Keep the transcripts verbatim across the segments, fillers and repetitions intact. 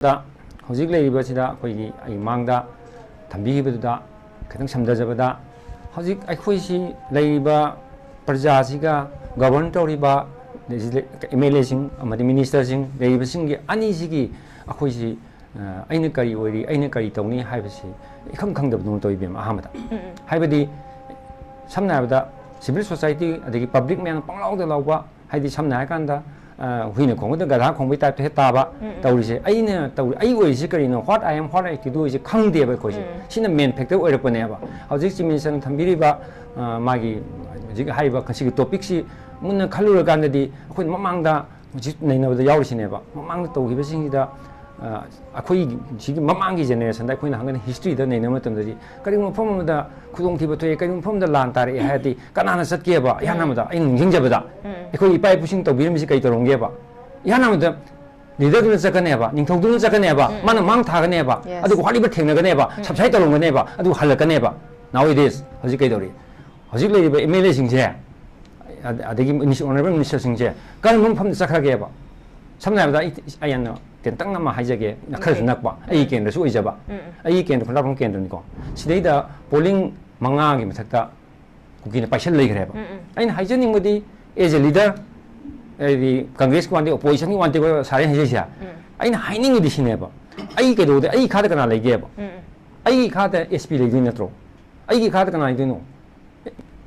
ꯇ ꯍꯧꯖꯤꯛ ꯂꯩꯔꯤꯕꯁꯤꯗ ꯑꯩꯈꯣꯏꯒꯤ ꯑꯩ ꯃꯥꯡꯗ ꯊꯝꯕꯤꯈꯤꯕꯗꯨꯗ ꯈꯤꯇꯪ ꯁꯝꯊꯖꯕꯗ, ꯍꯧꯖꯤꯛ ꯑꯩꯈꯣꯏꯁꯤ ꯂꯩꯔꯤꯕ ꯄ꯭ꯔꯖꯥꯁꯤꯒ ꯒꯕꯔꯟ ꯇꯧꯔꯤꯕ ꯑꯦꯝ ꯑꯦꯜ ꯑꯦꯁꯤꯡ ꯑꯃꯗꯤ ꯃꯤꯅꯤꯁꯇꯔꯁꯤꯡ ꯂꯩꯔꯤꯕꯁꯤꯡꯒꯤ ꯑꯅꯤꯁꯤꯒꯤ ꯑꯩꯈꯣꯏꯁꯤ, ꯑ, ꯑꯩꯅ ꯀꯔꯤ ꯑꯣꯏꯔꯤ, ꯑꯩꯅ ꯀꯔꯤ ꯇꯧꯅꯤ ꯍꯥꯏꯕꯁꯤ ꯏꯈꯪ ꯈꯪꯗꯕꯗꯧꯅ ꯇꯧꯏ ꯏꯕꯦꯝꯃ꯫ ꯑꯍꯥꯟꯕꯗ ꯎꯝ, ꯎꯝ꯫ ꯍꯥꯏꯕꯗꯤ ꯁꯝꯅ ꯍꯥꯏꯔꯕꯗ ꯁꯤꯚꯤꯜ ꯁꯣꯁꯥꯏꯇꯤ ꯑꯗꯒꯤ ꯄꯕ꯭ꯂꯤꯛ ꯃꯌꯥꯝꯅ ꯄꯪꯂꯥꯎꯗ ꯂꯥꯎꯕ, ꯍꯥꯏꯗꯤ ꯁꯝꯅ ꯍꯥꯏꯔꯀꯥꯟꯗ, ꯑ, ꯍꯨꯏꯅ ꯈꯣꯡꯕꯗ ꯒꯙꯥ ꯈꯣꯡꯕꯒꯤ ꯇꯥꯏꯞꯇ ꯍꯦꯛ ꯇꯥꯕ ꯎꯝ, ꯎꯝ꯫ ꯇꯧꯔꯤꯁꯦ꯫ ꯑꯩꯅ ꯇꯧꯔꯤ, ꯑꯩ ꯑꯣꯏꯔꯤꯁꯤ ꯀꯔꯤꯅꯣ, what I am, what I to do ꯁꯤ ꯈꯪꯗꯦꯕ ꯑꯩꯈꯣꯏꯁꯦ꯫ ꯎꯝ꯫ ꯁꯤꯅ ꯃꯦꯟ ꯐꯦꯛꯇꯔ ꯑꯣꯏꯔꯛꯄꯅꯦꯕ꯫ ꯍꯧꯖꯤꯛ ꯆꯤꯐ ꯃꯤꯅꯤꯁꯇꯔꯅ ꯊꯝꯕꯤꯔꯤꯕ, ꯑ, ꯃꯥꯒꯤ ꯍꯧꯖꯤꯛ ꯍꯥꯏꯔꯤꯕ ꯉꯁꯤꯒꯤ ꯇꯣꯄꯤꯛꯁꯤ ꯃꯨꯟꯅ ꯈꯜꯂꯨꯔꯀꯥꯟꯗꯗꯤ ꯑꯩꯈꯣꯏꯅ ꯃꯃꯥꯡꯗ ꯍꯧꯖꯤꯛ ꯅꯩꯅꯕꯗ ꯌꯥꯎꯔꯤꯁꯤꯅꯦꯕ꯫ ꯃꯃꯥꯡꯗ ꯇꯧꯈꯤꯕꯁꯤꯡꯁꯤꯗ, ꯑ, ꯑꯩꯈꯣꯏ ꯁꯤꯒꯤ ꯃꯃꯥꯡꯒꯤ ꯖꯦꯅꯦꯔꯦꯁꯟꯗ ꯑꯩꯈꯣꯏꯅ ꯍꯪꯒꯅꯤ, ꯍꯤꯁꯇ꯭ꯔꯤꯗ ꯅꯩꯅꯕ ꯃꯇꯝꯗꯗꯤ ꯀꯔꯤꯒꯨꯝꯕ ꯃꯐꯝ ꯑꯃꯗ ꯈꯨꯗꯣꯡꯊꯤꯕ ꯊꯣꯛꯑꯦ, ꯀꯔꯤꯒꯨꯝꯕ ꯃꯐꯝ ꯑꯃꯗ ꯂꯥꯟ ꯇꯥꯔꯛꯑꯦ ꯍꯥꯏꯔꯗꯤ ꯀꯅꯥꯅ ꯆꯠꯀꯦꯕ? ꯏꯍꯥꯟ ꯎꯝ꯫ ꯍꯥꯟꯕꯗ ꯑꯩꯅ ꯅꯤꯡꯁꯤꯡꯖꯕꯗ ꯎꯝ꯫ ꯑꯩꯈꯣꯏ ꯏꯄꯥ ꯏꯄꯨꯁꯤꯡ ꯇꯧꯕꯤꯔꯝꯃꯤꯁꯤ ꯀꯔꯤ ꯇꯧꯔꯝꯒꯦꯕ? ꯏꯍꯥꯟ ꯍꯥꯟꯕꯗ ꯂꯤꯗꯔꯗꯨꯅ ꯆꯠꯀꯅꯦꯕ, ꯅꯤꯡꯊꯧꯗꯨꯅ ꯆꯠꯀꯅꯦꯕ, ꯎꯝ, ꯎꯝ꯫ ꯃꯥꯅ ꯃꯥꯡ ꯊꯥꯒꯅꯦꯕ, ꯌꯦꯁ꯫ ꯑꯗꯨꯒ ꯋꯥꯠꯂꯤꯕ ꯊꯦꯡꯅꯒꯅꯦꯕ, ꯎꯝ꯫ ꯁꯕꯁꯥꯏꯠ ꯇꯧꯔꯝꯒꯅꯦꯕ, ꯑꯗꯨ ꯍꯜꯂꯛꯀꯅꯦꯕ꯫ Nowadays ꯍꯧꯖꯤꯛ ꯀꯩꯗꯧꯔꯤ? ꯍꯧꯖꯤꯛ ꯂꯩꯔꯤꯕ ꯑꯦꯝ ꯑꯦꯜ ꯑꯦꯁꯤꯡꯁꯦ, ꯑꯗ-, ꯑꯗꯒꯤ ꯑꯣꯅꯔꯦꯕꯜ ꯃꯤꯅꯤꯁꯇꯔꯁꯤꯡꯁꯦ ꯀꯔꯝꯕ ꯃꯐꯝꯗ ꯆꯠꯈ꯭ꯔꯒꯦꯕ? ꯁꯝꯅ ꯍꯥꯏꯔꯕꯗ ꯑꯩ, ꯑꯩ ꯌꯥꯝꯅ ꯇꯦꯟꯇꯛꯅ ꯑꯃ ꯍꯥꯏꯖꯒꯦ, ꯈꯔꯁꯨ ꯎꯝ꯫ ꯅꯛꯄ, ꯑꯩꯒꯤ ꯎꯝ꯫ ꯀꯦꯟꯗ꯭ꯔꯁꯨ ꯑꯣꯏꯖꯕ, ꯎꯝ, ꯎꯝ꯫ ꯑꯩꯒꯤ ꯀꯦꯟꯗ꯭ꯔ ꯈꯣꯡꯖꯥꯡꯈꯣꯡ ꯀꯦꯟꯗ꯭ꯔꯅꯤꯀꯣ꯫ ꯁꯤꯗꯩꯗ ꯄꯣꯂꯤꯡ ꯃꯉꯥꯒꯤ ꯃꯊꯛꯇ ꯀꯨꯀꯤꯅ ꯄꯥꯏꯁꯜ ꯂꯩꯈ꯭ꯔꯦꯕ꯫ ꯎꯝ, ꯎꯝ꯫ ꯑꯩꯅ ꯍꯥꯏꯖꯅꯤꯡꯕꯗꯤ, as a leader, ꯍꯥꯏꯗꯤ ꯀꯪꯒ꯭ꯔꯦꯁꯀꯤ ꯋꯥꯟꯗꯦ, ꯑꯣꯄꯣꯖꯤꯁꯟꯒꯤ ꯋꯥꯟꯗꯦ ꯁꯥꯔꯦ ꯍꯥꯏꯖꯩꯁꯦ꯫ ꯎꯝ꯫ ꯑꯩꯅ ꯍꯥꯏꯅꯤꯡꯉꯤꯗꯤ ꯁꯤꯅꯦꯕ, ꯑꯩ ꯀꯩꯗꯧꯗꯦ? ꯑꯩ ꯏꯈꯥꯗ ꯀꯅꯥ ꯂꯩꯒꯦꯕ? ꯎꯝ, ꯎꯝ꯫ ꯑꯩꯒꯤ ꯏꯈꯥꯗ ꯑꯦꯁ ꯄꯤ ꯂꯩꯗꯣꯏ ꯅꯠꯇ꯭ꯔꯣ? ꯑꯩꯒꯤ ꯏꯈꯥꯗ ꯀꯅꯥ ꯂꯩꯗꯣꯏꯅꯣ?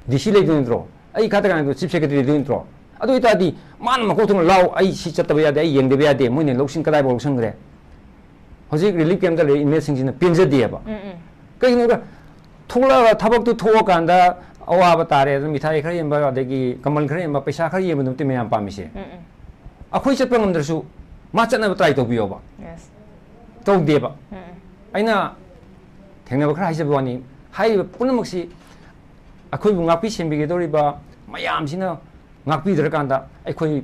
ꯗꯤ ꯁꯤ ꯂꯩꯗꯣꯏ ꯅꯠꯇ꯭ꯔꯣ? ꯑꯩ ꯏꯈꯥꯗ ꯀꯅꯥ ꯂꯩꯗꯣꯏꯅꯣ? ꯆꯤꯐ ꯁꯦꯀ꯭ꯔꯦꯇꯔꯤ ꯂꯩꯗꯣꯏ ꯅꯠꯇ꯭ꯔꯣ? ꯑꯗꯨ ꯑꯣꯏꯇꯥꯔꯗꯤ ꯃꯥꯅ ꯃꯀꯣꯛ ꯊꯣꯡꯅ, "ꯂꯥꯎ, ꯑꯩ ꯁꯤ ꯆꯠꯇꯕ ꯌꯥꯗꯦ, ꯑꯩ ꯌꯦꯡꯗꯕ ꯌꯥꯗꯦ, ꯃꯣꯏꯅ ꯂꯧꯁꯤꯡ ꯀꯗꯥꯏꯐꯥꯎ ꯂꯧꯁꯤꯟꯈ꯭ꯔꯦ?" ꯍꯧꯖꯤꯛ ꯔꯤꯂꯤꯐ ꯀꯦꯝꯞꯇ ꯂꯩꯔꯤ ꯏꯟꯃꯦꯠꯁꯤꯡꯁꯤꯅ ꯄꯦꯟꯖꯗꯦꯕ꯫ ꯎꯝ, ꯎꯝ꯫ ꯀꯩꯒꯤꯅꯣꯗ, ꯊꯣꯛꯂꯛꯑꯒ ꯊꯕꯛꯇꯨ ꯊꯣꯛꯑꯀꯥꯟꯗ ꯑꯋꯥꯕ ꯇꯥꯔꯦ, ꯑꯗꯨꯝ ꯃꯤꯊꯥꯏ ꯈꯔ ꯌꯦꯟꯕ, ꯑꯗꯒꯤ ꯀꯃꯜ ꯈꯔ ꯌꯦꯟꯕ, ꯄꯩꯁꯥ ꯈꯔ ꯌꯦꯟꯕꯗꯨ ꯅꯠꯇꯦ ꯃꯌꯥꯝ ꯄꯥꯝꯃꯤꯁꯦ꯫ ꯎꯝ, ꯎꯝ꯫ ꯑꯩꯈꯣꯏ ꯆꯠꯄ ꯉꯝꯗ꯭ꯔꯁꯨ ꯃꯥ ꯆꯠꯅꯕ ꯇ꯭ꯔꯥꯏ ꯇꯧꯕꯤꯌꯣꯕ꯫ ꯌꯦꯁ꯫ ꯇꯧꯗꯦꯕ꯫ ꯎꯝ, ꯎꯝ꯫ ꯑꯩꯅ ꯊꯦꯡꯅꯕ ꯈꯔ ꯍꯥꯏꯖꯕ ꯋꯥꯅꯤ, ꯍꯥꯏꯔꯤꯕ ꯄꯨꯝꯅꯃꯛꯁꯤ ꯑꯩꯈꯣꯏꯕꯨ ꯉꯥꯛꯄꯤ ꯁꯦꯟꯕꯤꯒꯗꯧꯔꯤꯕ ꯃꯌꯥꯝꯁꯤꯅ ꯉꯥꯛꯄꯤꯗ꯭ꯔꯀꯥꯟꯗ, ꯑꯩꯈꯣꯏ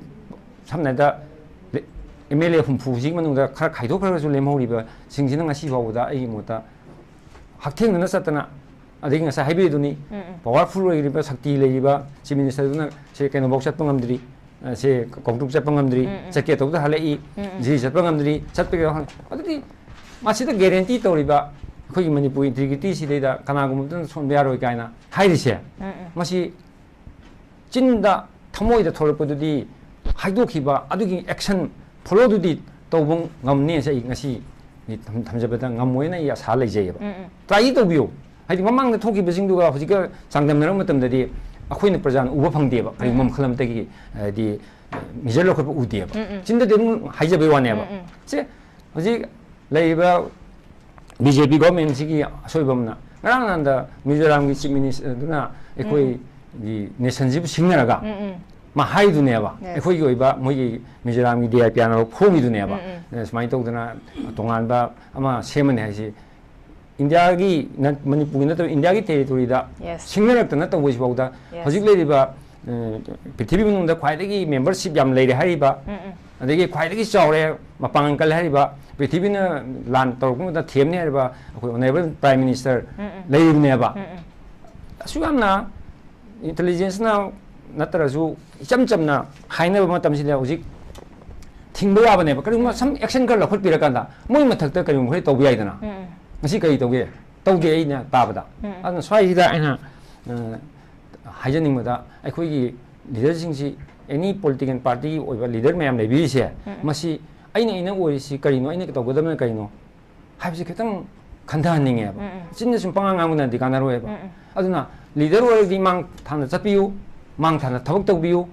ꯁꯝꯅ ꯍꯥꯏꯔꯕꯗ ꯑꯦꯝ ꯑꯦꯜ ꯑꯦ ꯍꯨꯝꯐꯨꯁꯤꯒꯤ ꯃꯅꯨꯡꯗ ꯈꯔ ꯈꯥꯏꯗꯣꯛꯈ꯭ꯔꯒꯁꯨ ꯂꯦꯝꯍꯧꯔꯤꯕꯁꯤꯡꯁꯤꯅ ꯉꯁꯤ ꯐꯥꯎꯕꯗ ꯑꯩꯒꯤ ꯃꯣꯠꯇ ꯍꯛꯊꯦꯡꯅꯅ ꯆꯠꯇꯅ, ꯑꯗꯒꯤ ꯉꯁꯥꯏ ꯍꯥꯏꯕꯤꯔꯤꯗꯨꯅꯤ, ꯎꯝ, ꯎꯝ꯫ ꯄꯋꯥꯔꯐꯨꯜ ꯑꯣꯏꯔꯤꯕ, ꯁꯛꯇꯤ ꯂꯩꯔꯤꯕ ꯆꯤꯐ ꯃꯤꯅꯤꯁꯇꯔꯗꯨꯅ ꯁꯤ ꯀꯩꯅꯣꯐꯥꯎ ꯆꯠꯄ ꯉꯝꯗ꯭ꯔꯤ꯫ ꯑ, ꯁꯦ ꯀꯧꯇ꯭ꯔꯨꯛ ꯆꯠꯄ ꯉꯝꯗ꯭ꯔꯤ, ꯎꯝ, ꯎꯝ꯫ ꯆꯠꯀꯦ ꯇꯧꯕꯗ ꯍꯜꯂꯛꯏ, ꯎꯝ, ꯎꯝ꯫ ꯖꯤꯔꯤ ꯆꯠꯄ ꯉꯝꯗ꯭ꯔꯤ, ꯆꯠꯄꯒꯤ ꯋꯥꯈꯜ꯫ ꯑꯗꯨꯗꯤ ꯃꯁꯤꯗ guarantee ꯇꯧꯔꯤꯕ ꯑꯩꯈꯣꯏꯒꯤ ꯃꯅꯤꯄꯨꯔ integrity ꯁꯤꯗꯩꯗ ꯀꯅꯥꯒꯨꯝꯕ ꯑꯃꯇꯅ ꯁꯣꯟꯕ ꯌꯥꯔꯣꯏ ꯀꯥꯏꯅ ꯍꯥꯏꯔꯤꯁꯦ, ꯎꯝ, ꯎꯝ꯫ ꯃꯁꯤ ꯆꯤꯟꯗ, ꯊꯃꯣꯏꯗ ꯊꯣꯛꯂꯛꯄꯗꯨꯗꯤ ꯍꯥꯏꯗꯣꯛꯈꯤꯕ, ꯑꯗꯨꯒꯤ action follow ꯗꯨꯗꯤ ꯇꯧꯕ ꯉꯝꯅꯤ ꯍꯥꯏꯁꯦ ꯑꯩ ꯉꯁꯤ ꯊꯝ-, ꯊꯝꯖꯕꯗ ꯉꯝꯃꯣꯏꯅ ꯑꯩ ꯑꯁꯥ ꯂꯩꯖꯩꯌꯦꯕ꯫ ꯎꯝ, ꯎꯝ꯫ Try ꯗꯤ ꯇꯧꯕꯤꯌꯨ꯫ ꯍꯥꯏꯗꯤ ꯃꯃꯥꯡꯗ ꯊꯣꯛꯈꯤꯕꯁꯤꯡꯗꯨꯒ ꯍꯧꯖꯤꯛꯀ ꯆꯥꯡꯗꯝꯅꯔꯨꯕ ꯃꯇꯝꯗꯗꯤ ꯑꯩꯈꯣꯏꯅ ꯄ꯭ꯔꯖꯥꯅ ꯎꯕ ꯐꯪꯗꯦꯕ, ꯀꯔꯤꯒꯨꯝꯕ ꯎꯝ꯫ ꯃꯈꯜ ꯑꯃꯠꯇꯒꯤ, ꯍꯥꯏꯗꯤ, measure ꯂꯧꯈꯠꯄ ꯎꯗꯦꯕ꯫ ꯎꯝ, ꯎꯝ꯫ ꯆꯤꯟꯗꯗꯤ ꯑꯗꯨꯝ ꯍꯥꯏꯖꯕꯩ ꯋꯥꯅꯦꯕ꯫ ꯎꯝ, ꯎꯝ꯫ ꯁꯦ, ꯍꯧꯖꯤꯛ ꯂꯩꯔꯤꯕ BJP government ꯁꯤꯒꯤ ꯑꯁꯣꯏꯕ ꯑꯃꯅ, ꯉꯔꯥꯡ ꯅꯍꯥꯟꯗ ꯃꯤꯖꯣꯔꯥꯝꯒꯤ chief minister ꯑꯗꯨꯅ ꯎꯝ, ꯎꯝ꯫ ꯑꯩꯈꯣꯏꯒꯤ nation ꯁꯤꯕꯨ ꯁꯤꯡꯅꯔꯒ ꯎꯝ, ꯎꯝ꯫ ꯃꯥ ꯍꯥꯏꯗꯨꯅꯦꯕ, Yes꯫ ꯑꯩꯈꯣꯏꯒꯤ ꯑꯣꯏꯕ ꯃꯣꯏꯒꯤ ꯃꯤꯖꯣꯔꯥꯝꯒꯤ DIPRꯅ ꯐꯣꯡꯉꯤꯗꯨꯅꯦꯕ꯫ ꯎꯝ, ꯎꯝ꯫ ꯑꯦ, ꯁꯨꯃꯥꯏꯅ ꯇꯧꯗꯅ ꯇꯣꯉꯥꯟꯕ ꯑꯃ ꯁꯦꯝꯃꯅꯤ ꯍꯥꯏꯁꯤ ꯏꯟꯗꯤꯌꯥꯒꯤ ꯅꯠ-, ꯃꯅꯤꯄꯨꯔꯒꯤ ꯅꯠꯇꯕ ꯏꯟꯗꯤꯌꯥꯒꯤ territory ꯗ Yes꯫ ꯁꯤꯡꯅꯔꯛꯇꯅ ꯇꯧꯕꯁꯤꯐꯥꯎꯗ Yes꯫ ꯍꯧꯖꯤꯛ ꯂꯩꯔꯤꯕ, ꯑ, ꯄ꯭ꯔꯤꯊꯤꯕꯤ ꯃꯅꯨꯡꯗ ꯈ꯭ꯋꯥꯏꯗꯒꯤ membership ꯌꯥꯝ ꯂꯩꯔꯦ ꯍꯥꯏꯔꯤꯕ, ꯎꯝ, ꯎꯝ꯫ ꯑꯗꯒꯤ ꯈ꯭ꯋꯥꯏꯗꯒꯤ ꯆꯥꯎꯔꯦ, ꯃꯄꯥꯡꯒꯜ ꯀꯜꯂꯦ ꯍꯥꯏꯔꯤꯕ, ꯄ꯭ꯔꯤꯊꯤꯕꯤꯅ ꯂꯥꯟ ꯇꯧꯔꯛꯄ ꯃꯇꯝꯗ ꯊꯦꯝꯅꯤ ꯍꯥꯏꯔꯤꯕ ꯑꯩꯈꯣꯏ honourable prime minister ꯎꯝ, ꯎꯝ꯫ ꯂꯩꯔꯤꯕꯅꯦꯕ꯫ ꯎꯝ, ꯎꯝ꯫ ꯑꯁꯨꯛ ꯌꯥꯝꯅ intelligence ꯅ ꯅꯠꯇ꯭ꯔꯁꯨ ꯏꯆꯝ ꯆꯝꯅ ꯍꯥꯏꯅꯕ ꯃꯇꯝꯁꯤꯗ ꯍꯧꯖꯤꯛ ꯊꯤꯡꯕ ꯌꯥꯕꯅꯦꯕ꯫ ꯀꯔꯤꯒꯨꯝꯕ some action ꯈꯔ ꯂꯧꯈꯠꯄꯤꯔꯀꯥꯟꯗ ꯃꯣꯏ ꯃꯊꯛꯇ ꯀꯔꯤꯒꯨꯝꯕ ꯈꯔ ꯇꯧꯕ ꯌꯥꯏꯗꯅ꯫ ꯎꯝ꯫ ꯉꯁꯤ ꯀꯔꯤ ꯇꯧꯒꯦ? ꯇꯧꯗꯦ ꯑꯩꯅ ꯇꯥꯕꯗ꯫ ꯎꯝ꯫ ꯑꯗꯨꯅ ꯁ꯭ꯋꯥꯏꯁꯤꯗ ꯑꯩꯅ, ꯑ, ꯍꯥꯏꯖꯅꯤꯡꯕꯗ ꯑꯩꯈꯣꯏꯒꯤ leader ꯁꯤꯡꯁꯤ any political party ꯒꯤ ꯑꯣꯏꯕ leader ꯃꯌꯥꯝ ꯂꯩꯕꯤꯔꯤꯁꯦ, ꯎꯝ, ꯎꯝ꯫ ꯃꯁꯤ ꯑꯩꯅ, ꯑꯩꯅ ꯑꯣꯏꯔꯤꯁꯤ ꯀꯔꯤꯅꯣ, ꯑꯩꯅ ꯇꯧꯒꯗꯕꯅ ꯀꯔꯤꯅꯣ ꯍꯥꯏꯕꯁꯤ ꯈꯤꯇꯪ ꯈꯟꯊꯍꯟꯅꯤꯡꯉꯦꯕ꯫ ꯎꯝ, ꯎꯝ꯫ ꯆꯤꯟꯗ ꯁꯨꯝ ꯄꯉꯥꯡ ꯉꯥꯡꯕꯅꯗꯤ ꯀꯥꯟꯅꯔꯣꯏꯕ꯫ ꯎꯝ, ꯎꯝ꯫ ꯑꯗꯨꯅ leader ꯑꯣꯏꯔꯗꯤ ꯃꯥꯡ ꯊꯥꯅ ꯆꯠꯄꯤꯌꯨ, ꯃꯥꯡ ꯊꯥꯅ ꯊꯕꯛ ꯇꯧꯕꯤꯌꯨ,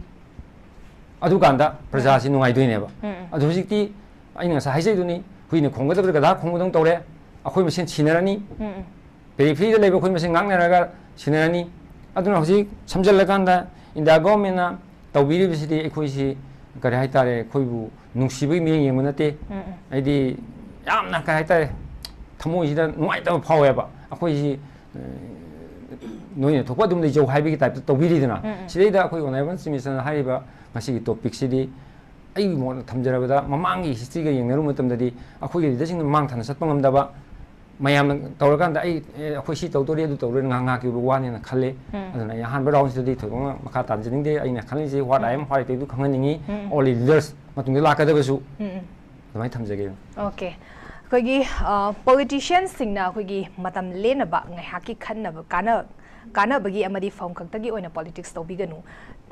ꯑꯗꯨꯀꯥꯟꯗ ꯎꯝ꯫ ꯄ꯭ꯔꯖꯥꯁꯤ ꯅꯨꯡꯉꯥꯏꯗꯣꯏꯅꯦꯕ꯫ ꯎꯝ, ꯎꯝ꯫ ꯑꯗꯨ ꯍꯧꯖꯤꯛꯇꯤ ꯑꯩꯅ ꯉꯁꯥꯏ ꯍꯥꯏꯖꯩꯗꯨꯅꯤ, ꯍꯨꯏꯅ ꯈꯣꯡꯒꯗꯕꯗ ꯒꯙꯥ ꯈꯣꯡꯕꯗꯧꯅ ꯇꯧꯔꯦ, ꯑꯩꯈꯣꯏ ꯃꯁꯦꯟ ꯁꯤꯟꯅꯔꯅꯤ, ꯎꯝ, ꯎꯝ꯫ periphery ꯗ ꯂꯩꯕ ꯑꯩꯈꯣꯏ ꯃꯁꯦꯟ ꯉꯥꯛꯅꯔꯒ ꯁꯤꯟꯅꯔꯅꯤ꯫ ꯑꯗꯨꯅ ꯍꯧꯖꯤꯛ ꯁꯝꯖꯜꯂꯀꯥꯟꯗ ꯏꯟꯗꯤꯌꯥ government ꯅ ꯇꯧꯕꯤꯔꯤꯕꯁꯤꯗꯤ ꯑꯩꯈꯣꯏꯁꯤ ꯀꯔꯤ ꯍꯥꯏꯇꯥꯔꯦ, ꯑꯩꯈꯣꯏꯕꯨ ꯅꯨꯡꯁꯤꯕꯒꯤ ꯃꯤꯠꯌꯦꯡ ꯌꯦꯡꯕ ꯅꯠꯇꯦ꯫ ꯎꯝ, ꯎꯝ꯫ ꯍꯥꯏꯗꯤ ꯌꯥꯝꯅ ꯀꯔꯤ ꯍꯥꯏꯇꯥꯔꯦ, ꯊꯃꯣꯏꯁꯤꯗ ꯅꯨꯡꯉꯥꯏꯇꯕ ꯐꯥꯎꯋꯦꯕ꯫ ꯑꯩꯈꯣꯏꯁꯤ, ꯑ, ꯅꯣꯏꯅ ꯊꯣꯛꯄ ꯑꯗꯨꯝ ꯂꯩꯖꯧ ꯍꯥꯏꯕꯒꯤ type ꯇ ꯇꯧꯕꯤꯔꯤꯗꯅ꯫ ꯎꯝ, ꯎꯝ꯫ ꯁꯤꯗꯩꯗ ꯑꯩꯈꯣꯏ honourable chief minister ꯅ ꯍꯥꯏꯔꯤꯕ ꯉꯁꯤꯒꯤ topic ꯁꯤꯗꯤ ꯑꯩꯒꯤ ꯃꯣꯠꯅ ꯊꯝꯖꯔꯕꯗ ꯃꯃꯥꯡꯒꯤ history ꯒ ꯌꯦꯡꯅꯔꯨꯕ ꯃꯇꯝꯗꯗꯤ ꯑꯩꯈꯣꯏꯒꯤ leader ꯁꯤꯡꯅ ꯃꯃꯥꯡ ꯊꯥꯅ ꯆꯠꯄ ꯉꯝꯗꯕ, ꯃꯌꯥꯝꯅ ꯇꯧꯔꯀꯥꯟꯗ ꯑꯩ, ꯑꯦ, ꯑꯩꯈꯣꯏ ꯁꯤ ꯇꯧꯗꯣꯔꯤ, ꯑꯗꯨ ꯇꯧꯗꯣꯔꯤ, ꯉꯥꯏꯍꯥꯛ ꯉꯥꯏꯍꯥꯛꯀꯤ ꯑꯣꯏꯕ ꯋꯥꯅꯦꯅ ꯈꯜꯂꯦ꯫ ꯎꯝ꯫ ꯑꯗꯨꯅ ꯑꯩ ꯑꯍꯥꯟꯕ ꯔꯥꯎꯟꯁꯤꯗꯗꯤ ꯊꯣꯏꯗꯣꯛꯅ ꯃꯈꯥ ꯇꯥꯟꯖꯅꯤꯡꯗꯦ꯫ ꯑꯩꯅ ꯈꯜꯂꯤꯁꯤ what I am fighting do ꯈꯪꯍꯟꯅꯤꯡꯉꯤ꯫ Um. All leaders, ꯃꯇꯨꯡꯗ ꯂꯥꯛꯀꯗꯕꯁꯨ꯫ ꯎꯝ, ꯎꯝ꯫ ꯑꯗꯨꯃꯥꯏꯅ ꯊꯝꯖꯒꯦ꯫ ꯑꯣꯀꯦ꯫ ꯑꯩꯈꯣꯏꯒꯤ, ꯑ, politician ꯁꯤꯡꯅ ꯑꯩꯈꯣꯏꯒꯤ ꯃꯇꯝ ꯂꯦꯟꯅꯕ, ꯉꯥꯏꯍꯥꯛꯀꯤ ꯈꯟꯅꯕ, ꯀꯥꯟꯅ-, ꯀꯥꯟꯅꯕꯒꯤ ꯑꯃꯗꯤ ꯐꯝ ꯈꯛꯇꯒꯤ ꯑꯣꯏꯅ politics ꯇꯧꯕꯤꯒꯅꯨ꯫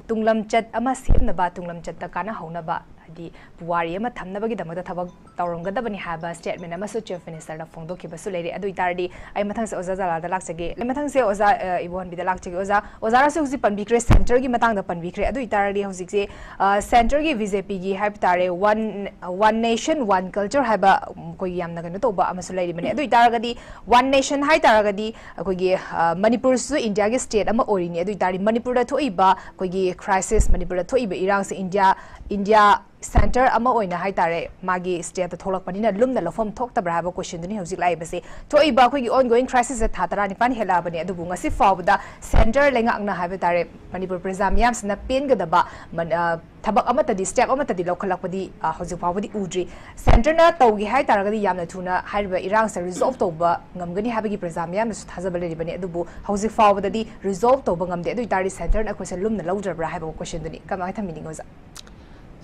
ꯇꯨꯡꯂꯝꯆꯠ ꯑꯃ ꯁꯦꯝꯅꯕ, ꯇꯨꯡꯂꯝꯆꯠꯇ ꯀꯥꯟꯅꯍꯧꯅꯕ, ꯍꯥꯏꯗꯤ ꯄꯨꯋꯥꯔꯤ ꯑꯃ ꯊꯝꯅꯕꯒꯤꯗꯃꯛꯇ ꯊꯕꯛ ꯇꯧꯔꯝꯒꯗꯕꯅꯤ ꯍꯥꯏꯕ statement ꯑꯃꯁꯨ Chief Minister ꯅ ꯐꯣꯡꯗꯣꯛꯈꯤꯕꯁꯨ ꯂꯩꯔꯦ꯫ ꯑꯗꯨ ꯑꯣꯏꯇꯥꯔꯗꯤ ꯑꯩ ꯃꯊꯪꯁꯦ ꯑꯣꯖꯥ ꯖꯂꯥꯜꯗ ꯂꯥꯛꯆꯒꯦ꯫ ꯑꯩ ꯃꯊꯪꯁꯦ ꯑꯣꯖꯥ, ꯑ, ꯏꯕꯣꯍꯟꯕꯤꯗ ꯂꯥꯛꯆꯒꯦ꯫ ꯑꯣꯖꯥ, ꯑꯣꯖꯥꯅꯁꯨ ꯍꯧꯖꯤꯛ ꯄꯟꯕꯤꯈ꯭ꯔꯦ, centre ꯒꯤ ꯃꯇꯥꯡꯗ ꯄꯟꯕꯤꯈ꯭ꯔꯦ꯫ ꯑꯗꯨ ꯑꯣꯏꯇꯥꯔꯗꯤ ꯍꯧꯖꯤꯛꯁꯦ, ꯑ, centre ꯒꯤ B J P ꯒꯤ ꯍꯥꯏꯕ ꯇꯥꯔꯦ, one, one nation, one culture ꯍꯥꯏꯕ, ꯎꯝ, ꯑꯩꯈꯣꯏꯒꯤ ꯌꯥꯝꯅ ꯀꯩꯅꯣ ꯇꯧꯕ ꯑꯃꯁꯨ ꯂꯩꯔꯤꯕꯅꯦ꯫ ꯑꯗꯨ ꯑꯣꯏꯇꯥꯔꯒꯗꯤ one nation ꯍꯥꯏ ꯇꯥꯔꯒꯗꯤ ꯑꯩꯈꯣꯏꯒꯤ, ꯑ, ꯃꯅꯤꯄꯨꯔꯁꯨ India ꯒꯤ state ꯑꯃ ꯑꯣꯏꯔꯤꯅꯤ꯫ ꯑꯗꯨ ꯑꯣꯏꯇꯥꯔꯗꯤ ꯃꯅꯤꯄꯨꯔꯗ ꯊꯣꯛꯏꯕ ꯑꯩꯈꯣꯏꯒꯤ crisis, ꯃꯅꯤꯄꯨꯔꯗ ꯊꯣꯛꯏꯕ ꯏꯔꯥꯡꯁꯦ India, India centre ꯑꯃ ꯑꯣꯏꯅ ꯍꯥꯏ ꯇꯥꯔꯦ, ꯃꯥꯒꯤ state ꯇ ꯊꯣꯛꯂꯛꯄꯅꯤꯅ ꯂꯨꯝꯅ ꯂꯧꯐꯝ ꯊꯣꯛꯇꯕ꯭ꯔꯥ ꯍꯥꯏꯕ question ꯗꯨꯅꯤ ꯍꯧꯖꯤꯛ ꯂꯥꯛꯏꯕꯁꯦ꯫ ꯊꯣꯛꯏꯕ ꯑꯩꯈꯣꯏꯒꯤ ongoing crisis ꯁꯦ ꯊꯥ ꯇꯔꯥꯅꯤꯄꯥꯟ ꯍꯦꯜꯂꯛꯑꯕꯅꯤ, ꯑꯗꯨꯕꯨ ꯉꯁꯤ ꯐꯥꯎꯕꯗ centre ꯂꯩꯉꯥꯛꯅ ꯍꯥꯏꯕ ꯇꯥꯔꯦ, ꯃꯅꯤꯄꯨꯔ ꯄ꯭ꯔꯖꯥ ꯃꯤꯌꯥꯝꯁꯤꯅ ꯄꯦꯟꯒꯗꯕ ꯃꯟ-, ꯑ, ꯊꯕꯛ ꯑꯃꯠꯇꯗꯤ, step ꯑꯃꯠꯇꯗꯤ ꯂꯧꯈꯠꯂꯛꯄꯗꯤ, ꯑ, ꯍꯧꯖꯤꯛ ꯐꯥꯎꯕꯗꯤ ꯎꯗ꯭ꯔꯤ꯫ Centre ꯅ ꯇꯧꯒꯦ ꯍꯥꯏ ꯇꯥꯔꯒꯗꯤ ꯌꯥꯝꯅ ꯊꯨꯅ ꯍꯥꯏꯔꯤꯕ ꯏꯔꯥꯡꯁꯦ resolve ꯇꯧꯕ ꯉꯝꯒꯅꯤ ꯍꯥꯏꯕꯒꯤ ꯄ꯭ꯔꯖꯥ ꯃꯤꯌꯥꯝꯅꯁꯨ ꯊꯥꯖꯕ ꯂꯩꯔꯤꯕꯅꯤ, ꯑꯗꯨꯕꯨ ꯍꯧꯖꯤꯛ ꯐꯥꯎꯕꯗꯗꯤ resolve ꯇꯧꯕ ꯉꯝꯗꯦ꯫ ꯑꯗꯨ ꯑꯣꯏꯇꯥꯔꯗꯤ centre ꯅ ꯑꯩꯈꯣꯏꯁꯦ ꯂꯨꯝꯅ ꯂꯧꯗ꯭ꯔꯕ꯭ꯔꯥ ꯍꯥꯏꯕ question ꯗꯨꯅꯤ꯫ ꯀꯃꯥꯏꯅ ꯊꯝꯕꯤꯅꯤꯡꯉꯤ ꯑꯣꯖꯥ?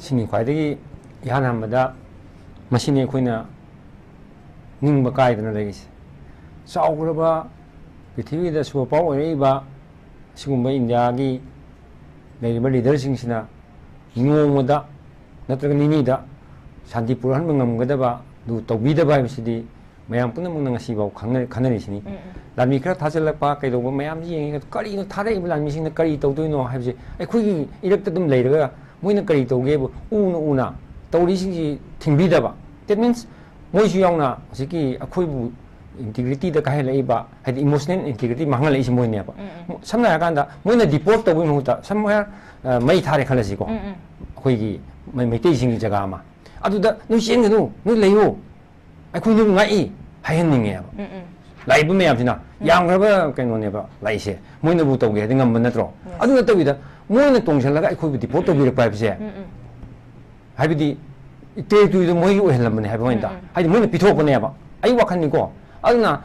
ꯁꯤꯅꯤ ꯈ꯭ꯋꯥꯏꯗꯒꯤ ꯏꯍꯥꯟ ꯍꯥꯟꯕꯗ ꯃꯁꯤꯅꯤ ꯑꯩꯈꯣꯏꯅ ꯅꯤꯡꯕ ꯀꯥꯏꯗꯅ ꯂꯩꯔꯤꯁꯦ꯫ ꯆꯥꯎꯈ꯭ꯔꯕ, ꯄ꯭ꯔꯤꯊꯤꯕꯤꯗ super power ꯑꯣꯏꯔꯛꯏꯕ ꯑꯁꯤꯒꯨꯝꯕ India ꯒꯤ ꯂꯩꯔꯤꯕ leader ꯁꯤꯡꯁꯤꯅ ꯅꯣꯡꯃꯗ ꯅꯠꯇ꯭ꯔꯒ ꯅꯤꯅꯤꯗ ꯁꯥꯟꯇꯤ ꯄꯨꯔꯛꯍꯟꯕ ꯉꯝꯒꯗꯕ ꯑꯗꯨ ꯇꯧꯕꯤꯗꯕ ꯍꯥꯏꯕꯁꯤꯗꯤ ꯃꯌꯥꯝ ꯄꯨꯝꯅꯃꯛꯅ ꯉꯁꯤꯐꯥꯎ ꯈꯪꯅ-, ꯈꯟꯅꯔꯤꯁꯤꯅꯤ꯫ ꯎꯝ, ꯎꯝ꯫ ꯂꯥꯟꯃꯤ ꯈꯔ ꯊꯥꯖꯤꯜꯂꯛꯄ ꯀꯩꯗꯧꯕ ꯃꯌꯥꯝꯁꯤ ꯌꯦꯡꯉꯒ ꯀꯔꯤꯅꯣ ꯊꯥꯔꯛꯏꯕ ꯂꯥꯟꯃꯤꯁꯤꯡꯅ ꯀꯔꯤ ꯇꯧꯗꯣꯏꯅꯣ ꯍꯥꯏꯕꯁꯦ ꯑꯩꯈꯣꯏꯒꯤ ꯏꯔꯛꯇ ꯑꯗꯨꯝ ꯂꯩꯔꯒ ꯃꯣꯏꯅ ꯀꯔꯤ ꯇꯧꯒꯦꯕꯨ ꯎꯅ ꯎꯅ ꯇꯧꯔꯤꯁꯤꯡꯁꯤ ꯊꯤꯡꯕꯤꯗꯕ꯫ That means ꯃꯣꯏꯁꯨ ꯌꯥꯎꯅ ꯍꯧꯖꯤꯛꯀꯤ ꯑꯩꯈꯣꯏꯕꯨ integrity ꯗ ꯀꯥꯏꯍꯜꯂꯛꯏꯕ, ꯍꯥꯏꯗꯤ emotional integrity ꯃꯥꯡꯍꯜꯂꯛꯏꯁꯦ ꯃꯣꯏꯅꯦꯕ꯫ ꯎꯝ, ꯎꯝ꯫ ꯁꯝꯅ ꯍꯥꯏꯔꯀꯥꯟꯗ ꯃꯣꯏꯅ deport ꯇꯧꯕꯒꯤ ꯃꯍꯨꯠꯇ somewhere, ꯑ, ꯃꯩ ꯊꯥꯔꯦ ꯈꯜꯂꯁꯤꯀꯣ, ꯎꯝ, ꯎꯝ꯫ ꯑꯩꯈꯣꯏꯒꯤ ꯃꯩ-, ꯃꯩꯇꯩꯁꯤꯡꯒꯤ ꯖꯒꯥ ꯑꯃ, ꯑꯗꯨꯗ "ꯅꯣꯏ ꯆꯦꯟꯒꯅꯨ, ꯅꯣꯏ ꯂꯩꯌꯨ, ꯑꯩꯈꯣꯏ ꯅꯣꯏꯕꯨ ꯉꯥꯛꯏ" ꯍꯥꯏꯍꯟꯅꯤꯡꯉꯦꯕ꯫ ꯎꯝ, ꯎꯝ꯫ ꯂꯥꯛꯏꯕ ꯃꯌꯥꯝꯁꯤꯅ ꯎꯝ꯫ ꯌꯥꯝꯈ꯭ꯔꯕ ꯀꯩꯅꯣꯅꯦꯕ ꯂꯥꯛꯏꯁꯦ, ꯃꯣꯏꯅꯕꯨ ꯇꯧꯒꯦ ꯍꯥꯏꯗꯤ ꯉꯝꯕ ꯅꯠꯇ꯭ꯔꯣ? Yes꯫ ꯑꯗꯨ ꯅꯠꯇꯕꯤꯗ ꯃꯣꯏꯅ ꯇꯣꯡꯁꯤꯜꯂꯒ ꯑꯩꯈꯣꯏꯕꯨ deport ꯇꯧꯕꯤꯔꯛꯄ ꯍꯥꯏꯕꯁꯦ, ꯎꯝ, ꯎꯝ꯫ ꯍꯥꯏꯕꯗꯤ territory ꯗꯣ ꯃꯣꯏꯒꯤ ꯑꯣꯏꯍꯜꯂꯝꯕꯅꯦ ꯍꯥꯏꯕ ꯋꯥꯅꯤꯗ꯫ ꯎꯝ, ꯎꯝ꯫ ꯍꯥꯏꯗꯤ ꯃꯣꯏꯅ ꯄꯤꯊꯣꯛꯄꯅꯦꯕ꯫ ꯑꯩ ꯋꯥꯈꯜꯅꯤꯀꯣ, ꯑꯗꯨꯅ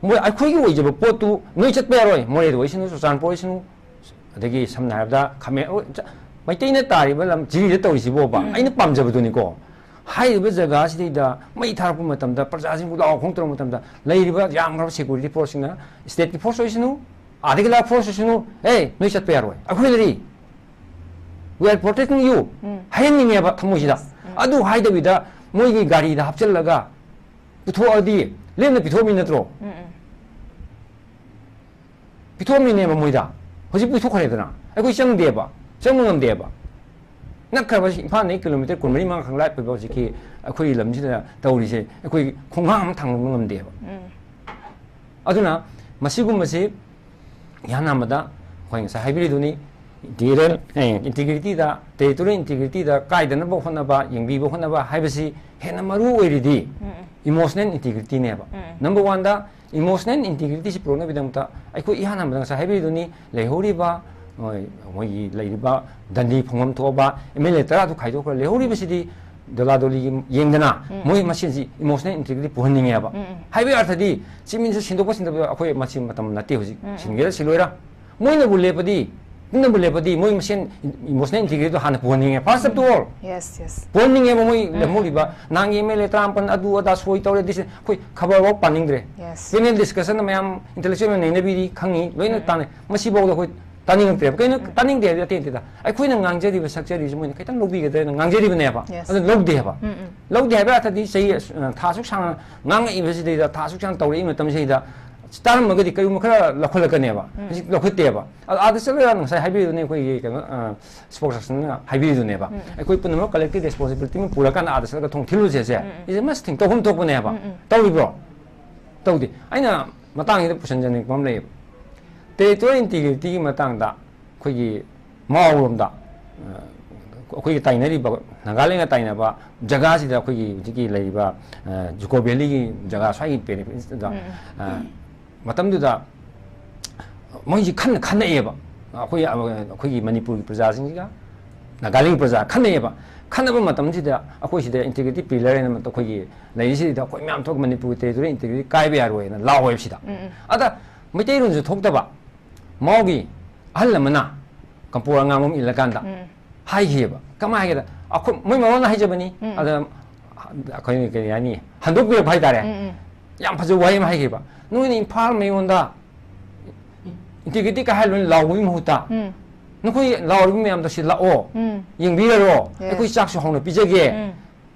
ꯃꯣꯏ ꯑꯩꯈꯣꯏꯒꯤ ꯑꯣꯏꯖꯕ ꯄꯣꯠꯇꯨ ꯅꯣꯏ ꯆꯠꯄ ꯌꯥꯔꯣꯏ, ꯃꯣꯔꯦꯗ ꯑꯣꯏꯁꯅꯨ, ꯆꯨꯔꯆꯥꯟꯄꯨꯔ ꯑꯣꯏꯁꯅꯨ, ꯑꯗꯒꯤ ꯁꯝꯅ ꯍꯥꯏꯔꯕꯗ ꯈꯥꯃꯦꯟ, ꯑꯣ, ꯆ-, ꯃꯩꯇꯩꯅ ꯇꯥꯔꯤꯕ ꯂꯝ ꯖꯤꯔꯤꯗ ꯇꯧꯔꯤꯁꯤꯕꯣꯕ, ꯑꯩꯅ ꯄꯥꯝꯖꯕꯗꯨꯅꯤꯀꯣ꯫ ꯍꯥꯏꯔꯤꯕ ꯖꯒꯥꯁꯤꯗꯩꯗ ꯃꯩ ꯊꯥꯔꯛꯄ ꯃꯇꯝꯗ, ꯄ꯭ꯔꯖꯥꯁꯤꯡꯕꯨ ꯂꯥꯎ ꯈꯣꯡ ꯇꯧꯔꯛꯄ ꯃꯇꯝꯗ, ꯂꯩꯔꯤꯕ ꯌꯥꯝꯈ꯭ꯔꯕ ꯁꯦꯀ꯭ꯌꯨꯔꯤꯇꯤ ꯐꯣꯔꯁꯁꯤꯡꯅ, ꯁ꯭ꯇꯦꯠꯀꯤ ꯐꯣꯔꯁ ꯑꯣꯏꯁꯅꯨ, ꯑꯥꯗꯒꯤ ꯂꯥꯛꯄ ꯐꯣꯔꯁ ꯑꯣꯏꯁꯅꯨ, "ꯑꯦ, ꯅꯣꯏ ꯆꯠꯄ ꯌꯥꯔꯣꯏ, ꯑꯩꯈꯣꯏꯅꯗꯤ, we are protecting you" ꯍꯥꯏꯍꯟꯅꯤꯡꯉꯦꯕ ꯊꯃꯣꯏꯁꯤꯗ꯫ ꯑꯗꯨ ꯍꯥꯏꯗꯕꯤꯗ ꯃꯣꯏꯒꯤ ꯒꯥꯔꯤꯗ ꯍꯥꯞꯆꯤꯜꯂꯒ ꯄꯨꯊꯣꯛꯑꯗꯤ, ꯂꯦꯝꯅ ꯄꯤꯊꯣꯛꯑꯝꯃꯤ ꯅꯠꯇ꯭ꯔꯣ? ꯄꯤꯊꯣꯛꯑꯝꯃꯤꯅꯦꯕ ꯃꯣꯏꯗ꯫ ꯍꯧꯖꯤꯛ ꯄꯤꯊꯣꯛꯈ꯭ꯔꯦꯗꯅ꯫ ꯑꯩꯈꯣꯏ ꯆꯪꯗꯦꯕ, ꯆꯪꯕ ꯉꯝꯗꯦꯕ꯫ ꯅꯛꯈ꯭ꯔꯕ ꯏꯝꯐꯥꯜꯗꯒꯤ ꯀꯤꯂꯣꯃꯤꯇꯔ ꯀꯨꯟꯃꯔꯤ ꯃꯉꯥꯈꯛ ꯂꯥꯞꯄꯤꯕ ꯍꯧꯖꯤꯛꯀꯤ ꯑꯩꯈꯣꯏꯒꯤ ꯂꯝꯁꯤꯗ ꯇꯧꯔꯤꯁꯦ, ꯑꯩꯈꯣꯏ ꯈꯣꯡꯒꯥꯡ ꯑꯃ ꯊꯥꯡꯕ ꯉꯝꯗꯦꯕ꯫ ꯑꯗꯨꯅ ꯃꯁꯤꯒꯨꯝꯕꯁꯤ ꯏꯍꯥꯟ ꯍꯥꯟꯕꯗ ꯑꯩꯈꯣꯏ ꯉꯁꯥꯏ ꯍꯥꯏꯕꯤꯔꯤꯗꯨꯅꯤ, ꯏꯟꯇꯤꯒ꯭ꯔꯦꯜ, ꯑꯦ, ꯏꯟꯇꯤꯒ꯭ꯔꯤꯇꯤꯗ, ꯇꯦꯔꯤꯇꯣꯔꯤꯌꯦꯜ ꯏꯟꯇꯤꯒ꯭ꯔꯤꯇꯤꯗ ꯀꯥꯏꯗꯅꯕ ꯍꯣꯠꯅꯕ, ꯌꯦꯡꯕꯤꯕ ꯍꯣꯠꯅꯕ ꯍꯥꯏꯕꯁꯤ ꯍꯦꯟꯅ ꯃꯔꯨ ꯑꯣꯏꯔꯤꯗꯤ ꯏꯃꯣꯁꯅꯦꯜ ꯏꯟꯇꯤꯒ꯭ꯔꯤꯇꯤꯅꯦꯕ꯫ ꯅꯝꯕꯔ ꯋꯥꯟꯗ ꯏꯃꯣꯁꯅꯦꯜ ꯏꯟꯇꯤꯒ꯭ꯔꯤꯇꯤꯁꯤ ꯄꯨꯔꯛꯅꯕꯒꯤꯗꯃꯛꯇ ꯑꯩꯈꯣꯏ ꯏꯍꯥꯟ ꯍꯥꯟꯕꯗ ꯉꯁꯥꯏ ꯍꯥꯏꯕꯤꯔꯤꯗꯨꯅꯤ, ꯂꯩꯍꯧꯔꯤꯕ, ꯍꯣꯏ, ꯃꯣꯏꯒꯤ ꯂꯩꯔꯤꯕ ꯗꯟꯗꯤ ꯐꯪꯐꯝ ꯊꯣꯛꯑꯕ ꯑꯦꯝ ꯑꯦꯜ ꯑꯦ ꯇꯔꯥꯗꯨ ꯈꯥꯏꯗꯣꯛꯈ꯭ꯔ ꯂꯩꯍꯧꯔꯤꯕꯁꯤꯗꯤ ꯗꯣꯂꯥꯗꯣꯂꯤꯒꯤ ꯌꯦꯡꯗꯅ ꯃꯣꯏ ꯃꯁꯦꯟꯁꯤ ꯏꯃꯣꯁꯅꯦꯜ ꯏꯟꯇꯤꯒ꯭ꯔꯤꯇꯤ ꯄꯨꯍꯟꯅꯤꯡꯉꯦꯕ꯫ ꯍꯥꯏꯕꯒꯤ ꯑꯔꯊꯗꯤ ꯆꯤꯞ ꯃꯤꯅꯤꯁꯇꯔ ꯁꯤꯟꯗꯣꯛꯄ ꯁꯤꯟꯗꯣꯛꯄ ꯑꯩꯈꯣꯏ ꯃꯁꯤ ꯃꯇꯝ ꯅꯠꯇꯦ ꯍꯧꯖꯤꯛ꯫ ꯁꯤꯟꯒꯦꯔꯥ ꯁꯤꯜꯂꯣꯏꯔꯥ꯫ ꯃꯣꯏꯅꯕꯨ ꯂꯦꯞꯄꯗꯤ, ꯃꯣꯏꯅꯕꯨ ꯂꯦꯞꯄꯗꯤ ꯃꯣꯏ ꯃꯁꯦꯟ ꯏꯃꯣꯁꯅꯦꯜ ꯏꯟꯇꯤꯒ꯭ꯔꯤꯇꯤꯗꯣ ꯍꯥꯟꯅ ꯄꯨꯍꯟꯅꯤꯡꯉꯦ, first of all꯫ Yes, yes. ꯄꯨꯍꯟꯅꯤꯡꯉꯦꯕ ꯃꯣꯏ ꯂꯦꯝꯍꯧꯔꯤꯕ ꯅꯍꯥꯟꯒꯤ ꯑꯦꯝ ꯑꯦꯜ ꯑꯦ ꯇꯔꯥꯃꯥꯄꯟ ꯑꯗꯨ ꯑꯗꯥ ꯁꯣꯏ ꯇꯧꯔꯦ, ꯗꯤꯁ ꯑꯩꯈꯣꯏ ꯈꯕꯔꯐꯥꯎ ꯄꯥꯅꯤꯡꯗ꯭ꯔꯦ꯫ Yes. ꯄꯦꯅꯦꯜ ꯗꯤꯁꯀꯁꯟꯗ ꯃꯌꯥꯝ ꯏꯟꯇꯦꯂꯦꯛꯆꯨꯋꯦꯜ ꯅꯩꯅꯕꯤꯔꯤ, ꯈꯪꯉꯤ, ꯂꯣꯏꯅ ꯇꯥꯟꯅꯩ꯫ ꯃꯁꯤꯐꯥꯎꯗ ꯑꯩꯈꯣꯏ ꯇꯥꯅꯤꯡꯉꯛꯇ꯭ꯔꯦꯕ꯫ ꯀꯩꯅꯣ ꯇꯥꯅꯤꯡꯗꯦ ꯍꯥꯏꯕꯗꯤ ꯑꯇꯩ ꯑꯇꯩꯗ ꯑꯩꯈꯣꯏꯅ ꯉꯥꯡꯖꯔꯤꯕ ꯁꯛꯆꯔꯤꯕꯁꯤ ꯃꯣꯏꯅ ꯈꯤꯇꯪ ꯂꯧꯕꯤꯒꯗ꯭ꯔꯥ ꯍꯥꯏꯅ Yes. ꯉꯥꯡꯖꯔꯤꯕꯅꯦꯕ꯫ ꯎꯝ, ꯎꯝ. ꯂꯧꯗꯦ ꯍꯥꯏꯕ ꯑꯔꯊꯗꯤ ꯆꯍꯤ ꯑꯁ-, ꯊꯥ ꯑꯁꯨꯛ ꯁꯥꯡꯅ ꯉꯥꯡꯉꯛꯏꯕꯁꯤꯗꯩꯗ, ꯊꯥ ꯑꯁꯨꯛ ꯁꯥꯡꯅ ꯇꯧꯔꯛꯏ ꯃꯇꯝꯁꯤꯗꯩꯗ ꯇꯥꯔꯝꯃꯒꯗꯤ ꯀꯔꯤꯒꯨꯝꯕ ꯈꯔ ꯂꯧꯈꯠꯂꯛꯀꯅꯦꯕ꯫ ꯍꯧꯖꯤꯛ ꯂꯧꯈꯠꯇꯦꯕ꯫ ꯑꯗ ꯑꯥꯗ ꯆꯠꯂꯒ ꯉꯁꯥꯏ ꯍꯥꯏꯕꯤꯔꯤꯗꯨꯅꯦ ꯑꯩꯈꯣꯏꯒꯤ ꯀꯩꯅꯣ, ꯑ, spokespersonꯅ ꯍꯥꯏꯕꯤꯔꯤꯗꯨꯅꯦꯕ꯫ ꯑꯩꯈꯣꯏ ꯄꯨꯝꯅꯃꯛ collective responsibility ꯑꯃ ꯄꯨꯔꯀꯥꯟꯗ ꯑꯥꯗ ꯆꯠꯂꯒ ꯊꯣꯡ ꯊꯤꯜꯂꯨꯁꯦ ꯁꯦ꯫ Is a must thing꯫ ꯇꯧꯐꯝ ꯊꯣꯛꯄꯅꯦꯕ꯫ ꯇꯧꯔꯤꯕ꯭ꯔꯣ? ꯇꯧꯗꯦ꯫ ꯑꯩꯅ ꯃꯇꯥꯡꯁꯤꯗ ꯄꯨꯁꯟꯖꯅꯤꯡꯕ ꯑꯃ ꯂꯩꯌꯦꯕ꯫ Territorial integrityꯒꯤ ꯃꯇꯥꯡꯗ ꯑꯩꯈꯣꯏꯒꯤ ꯃꯥꯎꯔꯣꯝꯗ, ꯑ, ꯑꯩꯈꯣꯏꯒꯤ ꯇꯥꯏꯅꯔꯤꯕ, ꯅꯥꯒꯥꯂꯦꯟꯒ ꯇꯥꯏꯅꯕ ꯖꯒꯥꯁꯤꯗ ꯑꯩꯈꯣꯏꯒꯤ ꯍꯧꯖꯤꯛꯀꯤ ꯂꯩꯔꯤꯕ, ꯑ, ꯖꯨꯀꯣ ꯚꯦꯂꯤꯒꯤ ꯖꯒꯥ ꯁ꯭ꯋꯥꯏꯒꯤ ꯄꯦꯔꯤꯐꯦꯔꯤꯗ, ꯑ, ꯃꯇꯝꯗꯨꯗ ꯃꯣꯏꯁꯤ ꯈꯟꯅ ꯈꯟꯅꯩꯌꯦꯕ꯫ ꯑꯩꯈꯣꯏ, ꯑꯩꯈꯣꯏꯒꯤ ꯃꯅꯤꯄꯨꯔꯒꯤ ꯄ꯭ꯔꯖꯥꯁꯤꯡꯁꯤꯒ ꯅꯥꯒꯥꯂꯦꯟꯒꯤ ꯄ꯭ꯔꯖꯥ ꯈꯟꯅꯩꯌꯦꯕ꯫ ꯈꯟꯅꯕ ꯃꯇꯝꯁꯤꯗ ꯑꯩꯈꯣꯏ ꯁꯤꯗ integrity pillar ꯍꯥꯏꯅ ꯑꯩꯈꯣꯏꯒꯤ ꯂꯩꯔꯤꯁꯤꯗ ꯑꯩꯈꯣꯏ ꯃꯌꯥꯝ ꯊꯣꯛꯑꯒ ꯃꯅꯤꯄꯨꯔꯒꯤ territorial integrity ꯀꯥꯏꯕ ꯌꯥꯔꯣꯏꯅ ꯂꯥꯎꯋꯦꯕ ꯁꯤꯗ꯫ ꯑꯗ ꯃꯩꯇꯩꯂꯣꯟꯁꯨ ꯊꯣꯛꯇꯕ, ꯃꯥꯎꯒꯤ ꯑꯍꯜ ꯑꯃꯅ ꯀꯝꯄꯣꯔ ꯑꯉꯥꯡꯕ ꯑꯃ ꯏꯜꯂꯀꯥꯟꯗ ꯍꯥꯏꯈꯤꯑꯕ꯫ ꯀꯃꯥꯏꯅ ꯍꯥꯏꯒꯦꯗ, ꯑꯩꯈꯣꯏ, ꯃꯣꯏ ꯃꯔꯣꯟꯅ ꯍꯥꯏꯖꯕꯅꯤ꯫ ꯑꯗ ꯑꯩꯈꯣꯏ ꯀꯔꯤ ꯍꯥꯏꯅꯤ, ꯍꯟꯗꯣꯛꯄꯤꯔꯛꯄ ꯍꯥꯏꯇꯥꯔꯦ꯫ ꯌꯥꯝ ꯐꯖꯕ ꯋꯥꯍꯩ ꯑꯃ ꯍꯥꯏꯈꯤꯕ, "ꯅꯣꯏꯅ ꯏꯝꯐꯥꯜ ꯃꯌꯣꯟꯗ integrity ꯀꯥꯏꯍꯜꯂꯣꯏꯅ ꯂꯥꯎꯕꯒꯤ ꯃꯍꯨꯠꯇ ꯅꯈꯣꯏ ꯂꯥꯎꯔꯤꯕ ꯃꯌꯥꯝꯗꯣ ꯁꯤ ꯂꯥꯛꯑꯣ, ꯌꯦꯡꯕꯤꯔꯔꯣ, ꯑꯩꯈꯣꯏ ꯆꯥꯛꯁꯨ ꯍꯥꯎꯅ ꯄꯤꯖꯒꯦ,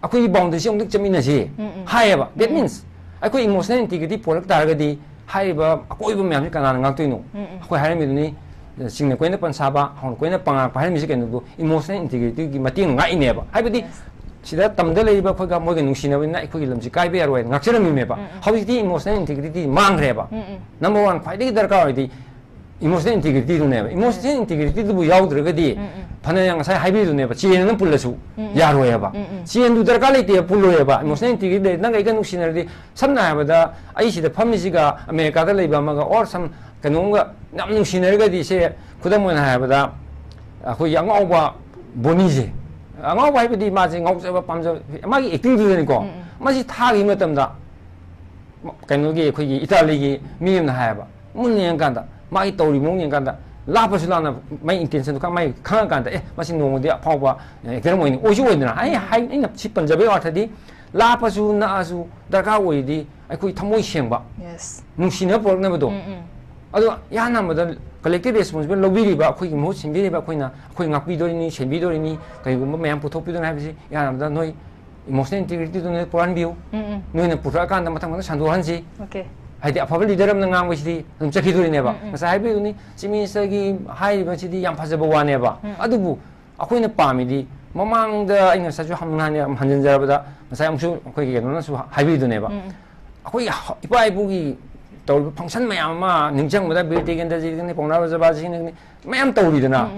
ꯑꯩꯈꯣꯏꯒꯤ boundaryꯁꯤ ꯑꯃꯨꯛꯇꯪ ꯆꯠꯃꯤꯟꯅꯁꯤ" ꯍꯥꯏꯌꯦꯕ꯫ That means ꯑꯩꯈꯣꯏ emotional integrity ꯄꯣꯔꯛ ꯇꯥꯔꯒꯗꯤ ꯍꯥꯏꯔꯤꯕ ꯑꯀꯣꯏꯕ ꯃꯌꯥꯝꯁꯤ ꯀꯅꯥꯅ ꯉꯥꯛꯇꯣꯏꯅꯣ? ꯑꯩꯈꯣꯏ ꯍꯥꯏꯔꯝꯃꯤꯗꯨꯅꯤ, ꯆꯤꯡꯅ ꯀꯣꯏꯅ ꯄꯟ ꯁꯥꯕ, ꯍꯥꯎꯅ ꯀꯣꯏꯅ ꯄꯉꯥꯛꯄ ꯍꯥꯏꯔꯝꯃꯤꯁꯤ ꯀꯩꯅꯣꯗꯣ, emotional integrityꯒꯤ ꯃꯇꯦꯡ ꯉꯥꯛꯏꯅꯦꯕ꯫ ꯍꯥꯏꯕꯗꯤ ꯁꯤꯗ ꯇꯝꯗ ꯂꯩꯔꯤꯕ ꯑꯩꯈꯣꯏꯒ ꯃꯣꯏꯒ ꯅꯨꯡꯁꯤꯅꯕꯅꯤꯅ ꯑꯩꯈꯣꯏꯒꯤ ꯂꯝꯁꯤ ꯀꯥꯏꯕ ꯌꯥꯔꯣꯏ ꯍꯥꯏꯅ ꯉꯥꯛꯆꯔꯝꯃꯤꯅꯦꯕ꯫ ꯍꯧꯖꯤꯛꯇꯤ emotional integrityꯗꯤ ꯃꯥꯡꯈ꯭ꯔꯦꯕ꯫ Number one ꯈ꯭ꯋꯥꯏꯗꯒꯤ ꯗꯔꯀꯥꯔ ꯑꯣꯏꯗꯤ emotional integrityꯗꯨꯅꯦꯕ꯫ Emotional integrityꯗꯨꯕꯨ ꯌꯥꯎꯗ꯭ꯔꯒꯗꯤ ꯐꯅ ꯌꯥꯝ ꯉꯁꯥꯏ ꯍꯥꯏꯕꯤꯗꯨꯅꯦꯕ, ꯆꯦꯟ ꯑꯃ ꯄꯨꯜꯂꯁꯨ ꯌꯥꯔꯣꯏꯕ꯫ ꯆꯦꯟꯗꯨ ꯗꯔꯀꯥꯔ ꯂꯩꯇꯦꯕ, ꯄꯨꯜꯂꯣꯏꯕ꯫ Emotional integrity ꯂꯩ, ꯅꯪꯒ ꯑꯩꯒ ꯅꯨꯡꯁꯤꯅꯔꯗꯤ, ꯁꯝꯅ ꯍꯥꯏꯔꯕꯗ ꯑꯩ ꯁꯤꯗ ꯐꯝꯃꯤꯁꯤꯒ ꯑꯃꯦꯔꯤꯀꯥꯗ ꯂꯩꯕ ꯑꯃꯒ or some ꯀꯩꯅꯣꯝꯒ ꯌꯥꯝ ꯅꯨꯡꯁꯤꯅꯔꯒꯗꯤ, ꯁꯦ ꯈꯨꯗꯝ ꯑꯣꯏꯅ ꯍꯥꯏꯔꯕꯗ ꯑꯩꯈꯣꯏꯒꯤ ꯑꯉꯥꯎꯕ ꯕꯣꯅꯤꯁꯦ, ꯑꯉꯥꯎꯕ ꯍꯥꯏꯕꯗꯤ ꯃꯥꯁꯦ ꯉꯥꯎꯖꯕ ꯄꯥꯝꯖꯕ, ꯃꯥꯒꯤ actingꯗꯨꯗꯅꯤꯀꯣ꯫ ꯃꯁꯤ ꯊꯥꯈꯤꯕ ꯃꯇꯝꯗ ꯀꯩꯅꯣꯒꯤ, ꯑꯩꯈꯣꯏꯒꯤ ꯏꯇꯥꯂꯤꯒꯤ ꯃꯤ ꯑꯃꯅ ꯍꯥꯏꯌꯦꯕ, ꯃꯨꯟꯅ ꯌꯦꯡꯀꯥꯟꯗ, ꯃꯥꯒꯤ ꯇꯧꯔꯤꯕ ꯃꯑꯣꯡ ꯌꯦꯡꯀꯥꯟꯗ, ꯂꯥꯞꯄꯁꯨ ꯂꯥꯞꯅ ꯃꯥꯒꯤ intentionꯗꯨ ꯈꯪ-, ꯃꯥꯒꯤ ꯈꯪꯉꯀꯥꯟꯗ, "ꯑꯦ, ꯃꯁꯤ ꯅꯣꯡꯃꯗꯤ ꯑꯐꯥꯎꯕ actor ꯑꯃ ꯑꯣꯏꯅꯤ", ꯑꯣꯏꯁꯨ ꯑꯣꯏꯗꯅ꯫ ꯑꯩ ꯍꯥꯏ-, ꯑꯩꯅ ꯁꯤ ꯄꯟꯖꯕꯒꯤ ꯑꯔꯊꯗꯤ, ꯂꯥꯞꯄꯁꯨ ꯅꯛꯑꯁꯨ ꯗꯔꯀꯥꯔ ꯑꯣꯏꯔꯤꯗꯤ ꯑꯩꯈꯣꯏ ꯊꯃꯣꯏ ꯁꯦꯡꯕ, Yes. ꯅꯨꯡꯁꯤꯅꯕ ꯄꯨꯔꯛꯅꯕꯗꯣ꯫ ꯑꯗꯣ ꯏꯍꯥꯟ ꯍꯥꯟꯕꯗ collective responsibility ꯂꯧꯕꯤꯔꯤꯕ, ꯑꯩꯈꯣꯏꯒꯤ ꯃꯍꯨꯠ ꯁꯤꯟꯕꯤꯔꯤꯕ, ꯑꯩꯈꯣꯏꯅ, ꯑꯩꯈꯣꯏ ꯉꯥꯛꯄꯤꯗꯣꯔꯤꯅꯤ, ꯁꯦꯟꯕꯤꯗꯣꯔꯤꯅꯤ, ꯀꯔꯤꯒꯨꯝꯕ ꯃꯌꯥꯝ ꯄꯨꯊꯣꯛꯄꯤꯗꯣꯏꯅꯤ ꯍꯥꯏꯕꯁꯤ ꯏꯍꯥꯟ ꯍꯥꯟꯕꯗ ꯅꯣꯏ emotional integrityꯗꯨ ꯅꯣꯏ ꯄꯨꯔꯥꯟꯕꯤꯌꯨ꯫ ꯅꯣꯏꯅ ꯄꯨꯊꯣꯔꯛꯑꯀꯥꯟꯗ ꯃꯊꯪ ꯃꯊꯪ ꯁꯟꯗꯣꯛꯍꯟꯁꯤ꯫ Okay. ꯍꯥꯏꯗꯤ ꯑꯐꯕ leader ꯑꯃꯅ ꯉꯥꯡꯕꯁꯤꯗꯤ ꯑꯗꯨꯝ ꯆꯠꯈꯤꯗꯣꯔꯤꯅꯦꯕ꯫ ꯉꯁꯥꯏ ꯍꯥꯏꯕꯤꯌꯨꯅꯤ, Chief Ministerꯒꯤ ꯍꯥꯏꯔꯤꯕꯁꯤꯗꯤ ꯌꯥꯝ ꯐꯖꯕ ꯋꯥꯅꯦꯕ꯫ ꯑꯗꯨꯕꯨ ꯑꯩꯈꯣꯏꯅ ꯄꯥꯝꯃꯤꯗꯤ, ꯃꯃꯥꯡꯗ ꯑꯩꯅ ꯉꯁꯥꯏꯁꯨ ꯍꯝ-, ꯅꯍꯥꯟ ꯌꯥꯝ ꯍꯟꯖꯤꯟꯖꯔꯕꯗ, ꯉꯁꯥꯏ ꯑꯃꯨꯛꯁꯨ ꯑꯩꯈꯣꯏꯒꯤ ꯀꯩꯅꯣꯅꯁꯨ ꯍꯥꯏꯕꯤꯗꯨꯅꯦꯕ, ꯑꯩꯈꯣꯏꯒꯤ ꯍ-, ꯏꯄꯥ ꯏꯄꯨꯒꯤ ꯇꯧꯔꯤꯕ function ꯃꯌꯥꯝ ꯑꯃ ꯅꯤꯡꯁꯤꯡꯕꯗ, ꯕꯤꯔ ꯇꯤꯀꯦꯟꯗ꯭ꯔꯖꯤꯠꯀꯅꯤ, ꯄꯥꯎꯅꯥ ꯕ꯭ꯔꯖꯕꯥꯁꯤꯅꯤ, ꯃꯌꯥꯝ ꯇꯧꯔꯤꯗꯅ,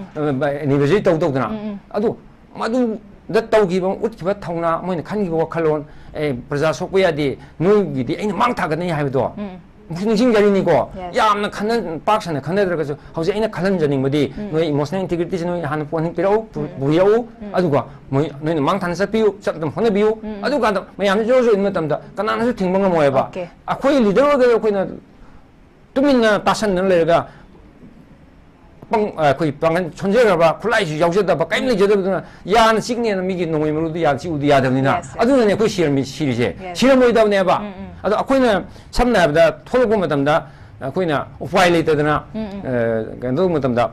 anniversary ꯇꯧ ꯇꯧꯗꯅ꯫ ꯑꯗꯨ ꯃꯗꯨꯗ ꯇꯧꯈꯤꯕ, ꯎꯠꯈꯤꯕ ꯊꯧꯅꯥ, ꯃꯣꯏꯅ ꯈꯟꯈꯤꯕ ꯋꯥꯈꯜꯂꯣꯟ, ꯑꯦ, ꯄ꯭ꯔꯖꯥ ꯁꯣꯛꯄ ꯌꯥꯗꯦ, ꯅꯣꯏꯒꯤꯗꯤ ꯑꯩꯅ ꯃꯥꯡ ꯊꯥꯒꯠꯅꯤ ꯍꯥꯏꯕꯗꯣ, ꯅꯤꯡꯁꯤꯡꯖꯔꯤꯅꯤꯀꯣ꯫ Yes. ꯌꯥꯝꯅ ꯈꯟꯅ ꯄꯥꯛ ꯁꯟꯅ ꯈꯟꯅꯗ꯭ꯔꯒꯁꯨ ꯍꯧꯖꯤꯛ ꯑꯩꯅ ꯈꯜꯍꯟꯖꯅꯤꯡꯕꯗꯤ, ꯅꯣꯏ emotional integrityꯁꯦ ꯅꯣꯏ ꯍꯥꯟꯅ ꯄꯨꯍꯟ-, ꯄꯤꯔꯛꯎ, ꯄꯨ-, ꯄꯨꯕꯤꯔꯛꯎ꯫ ꯑꯗꯨꯒ ꯃꯣꯏ, ꯅꯣꯏꯅ ꯃꯥꯡ ꯊꯥꯅ ꯆꯠꯄꯤꯌꯨ, ꯆꯠꯅꯕ ꯍꯣꯠꯅꯕꯤꯌꯨ꯫ ꯑꯗꯨꯀꯥꯟꯗ ꯃꯌꯥꯝꯁꯤ ꯖꯣꯔ ꯖꯣꯔ ꯏꯟꯕ ꯃꯇꯝꯗ ꯀꯅꯥꯅꯁꯨ ꯊꯤꯡꯕ ꯉꯝꯃꯣꯏꯕ꯫ Okay. ꯑꯩꯈꯣꯏ leader ꯑꯣꯏꯔꯒ ꯑꯩꯈꯣꯏꯅ ꯇꯨꯃꯤꯟꯅ ꯇꯥꯁꯟꯗꯅ ꯂꯩꯔꯒ ꯄꯪ-, ꯑ, ꯑꯩꯈꯣꯏ ꯄꯥꯡꯒꯜ ꯁꯣꯟꯖꯈ꯭ꯔꯕ, ꯈꯨꯠꯂꯥꯏꯁꯨ ꯌꯥꯎꯖꯗꯕ, ꯀꯔꯤꯝ ꯂꯩꯖꯗꯕꯗꯨꯅ ꯌꯥꯅ ꯆꯤꯛꯅꯦꯅ ꯃꯤꯒꯤ ꯅꯣꯡꯃꯩ ꯃꯔꯨꯗꯨ ꯌꯥꯅ ꯆꯤꯛꯎꯗꯤ ꯌꯥꯗꯕꯅꯤꯅ꯫ Yes, yes. ꯑꯗꯨꯅꯅꯦ ꯑꯩꯈꯣꯏ ꯁꯤꯔꯝꯃꯤ-, ꯁꯤꯔꯤꯁꯦ꯫ Yes. ꯁꯤꯔꯝꯃꯣꯏꯗꯕꯅꯦꯕ꯫ ꯑꯗꯣ ꯑꯩꯈꯣꯏꯅ ꯁꯝꯅ ꯍꯥꯏꯔꯕꯗ ꯊꯣꯛꯂꯛꯄ ꯃꯇꯝꯗ ꯑꯩꯈꯣꯏꯅ ꯎꯄꯥꯏ ꯂꯩꯇꯗꯅ, ꯑ, ꯀꯩꯅꯣ ꯇꯧꯕ ꯃꯇꯝꯗ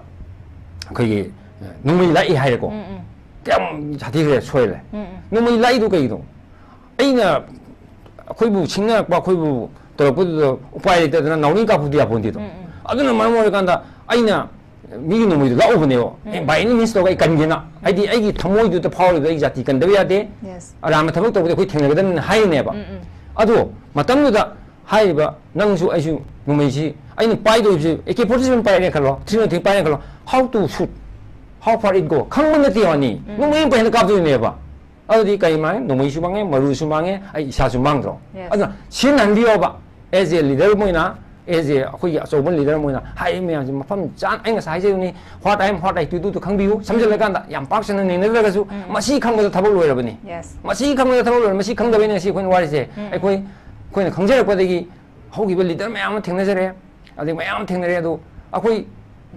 ꯑꯩꯈꯣꯏꯒꯤ, ꯑ, ꯅꯣꯡꯃꯩ ꯂꯥꯛꯏ ꯍꯥꯏꯔꯦꯀꯣ꯫ ꯀꯌꯥꯝ ꯁꯥꯊꯤꯈ꯭ꯔꯦ, ꯁꯣꯏꯔꯦ꯫ ꯅꯣꯡꯃꯩ ꯂꯥꯛꯏꯗꯨ ꯀꯩꯒꯤꯅꯣ? ꯑꯩꯅ, ꯑꯩꯈꯣꯏꯕꯨ ꯁꯤꯡꯅꯔꯛꯄ, ꯑꯩꯈꯣꯏꯕꯨ ꯇꯧꯔꯛꯄꯗꯨꯗ ꯎꯄꯥꯏ ꯂꯩꯇꯗꯅ ꯅꯥꯎꯔꯤ ꯀꯥꯞꯄꯗꯤ ꯌꯥꯄꯣꯟꯇꯦꯗꯣ꯫ ꯑꯗꯨꯅ ꯃꯔꯝ ꯑꯣꯏꯔꯀꯥꯟꯗ ꯑꯩꯅ ꯃꯤꯒꯤ ꯅꯣꯡꯃꯩꯗꯨ ꯂꯥꯛꯎꯕꯅꯦꯕ꯫ ꯑꯦ, by any means ꯇꯧꯔꯒ ꯑꯩ ꯀꯟꯒꯦꯅ꯫ ꯍꯥꯏꯗꯤ ꯑꯩꯒꯤ ꯊꯃꯣꯏꯗꯨꯗ ꯐꯥꯎꯔꯤꯕ ꯑꯩ ꯖꯥꯇꯤ ꯀꯟꯗꯕ ꯌꯥꯗꯦ꯫ Yes. ꯑꯔꯥꯟꯕ ꯊꯕꯛ ꯇꯧꯕꯗ ꯑꯩꯈꯣꯏ ꯊꯦꯡꯅꯒꯗꯕꯅꯤꯅ ꯍꯥꯏꯔꯤꯅꯦꯕ꯫ ꯑꯗꯣ ꯃꯇꯝꯗꯨꯗ ꯍꯥꯏꯔꯤꯕ ꯅꯪꯁꯨ ꯑꯩꯁꯨ ꯅꯣꯡꯃꯩꯁꯤ ꯑꯩꯅ ꯄꯥꯏꯗꯣꯏꯁꯤ, AK forty seven ꯄꯥꯏꯔꯦ ꯈꯜꯂꯣ, three oh three ꯄꯥꯏꯔꯦ ꯈꯜꯂꯣ, how to shoot, how far it go ꯈꯪꯕ ꯅꯠꯇꯦ ꯋꯥꯅꯤ꯫ ꯅꯣꯡꯃꯩ ꯑꯃ ꯄꯥꯏꯅ ꯀꯥꯞꯇꯣꯏꯅꯦꯕ꯫ ꯑꯗꯨꯗꯤ ꯀꯔꯤ ꯃꯥꯡꯉꯦ? ꯅꯣꯡꯃꯩꯁꯨ ꯃꯥꯡꯉꯦ, ꯃꯔꯨꯁꯨ ꯃꯥꯡꯉꯦ, ꯑꯩ ꯏꯁꯥꯁꯨ ꯃꯥꯡꯗ꯭ꯔꯣ? Yes. ꯑꯗꯨꯅ ꯁꯤꯖꯤꯟꯅꯍꯟꯕꯤꯌꯣꯕ꯫ As a leader ꯑꯃ ꯑꯣꯏꯅ, as a ꯑꯩꯈꯣꯏꯒꯤ ꯑꯆꯧꯕ leader ꯑꯃ ꯑꯣꯏꯅ ꯍꯥꯏꯔꯤꯕ ꯃꯌꯥꯝꯁꯦ ꯃꯐꯝ ꯆꯥꯅ, ꯑꯩ ꯉꯁꯥꯏ ꯍꯥꯏꯖꯕꯅꯤ, what I am, what I to do ꯗꯨ ꯈꯪꯕꯤꯌꯨ꯫ ꯁꯝꯖꯤꯜꯂꯀꯥꯟꯗ ꯌꯥꯝ ꯄꯥꯛ ꯁꯟꯅ ꯅꯩꯅꯗ꯭ꯔꯒꯁꯨ ꯃꯁꯤ ꯈꯪꯕꯗ ꯊꯕꯛ ꯂꯣꯏꯔꯕꯅꯤ꯫ Yes. ꯃꯁꯤ ꯈꯪꯕꯗ ꯊꯕꯛ ꯂꯣꯏꯔꯕꯅꯤ꯫ ꯃꯁꯤ ꯈꯪꯗꯕꯩꯅ ꯉꯁꯤ ꯑꯩꯈꯣꯏꯅ ꯋꯥꯔꯤꯁꯦ꯫ ꯑꯩꯈꯣꯏ, ꯑꯩꯈꯣꯏꯅ ꯈꯪꯖꯔꯛꯄꯗꯒꯤ ꯍꯧꯈꯤꯕ leader ꯃꯌꯥꯝ ꯑꯃ ꯊꯦꯡꯅꯖꯔꯦ, ꯑꯗꯩ ꯃꯌꯥꯝ ꯑꯃ ꯊꯦꯡꯅꯔꯦ꯫ ꯑꯗꯣ ꯑꯩꯈꯣꯏ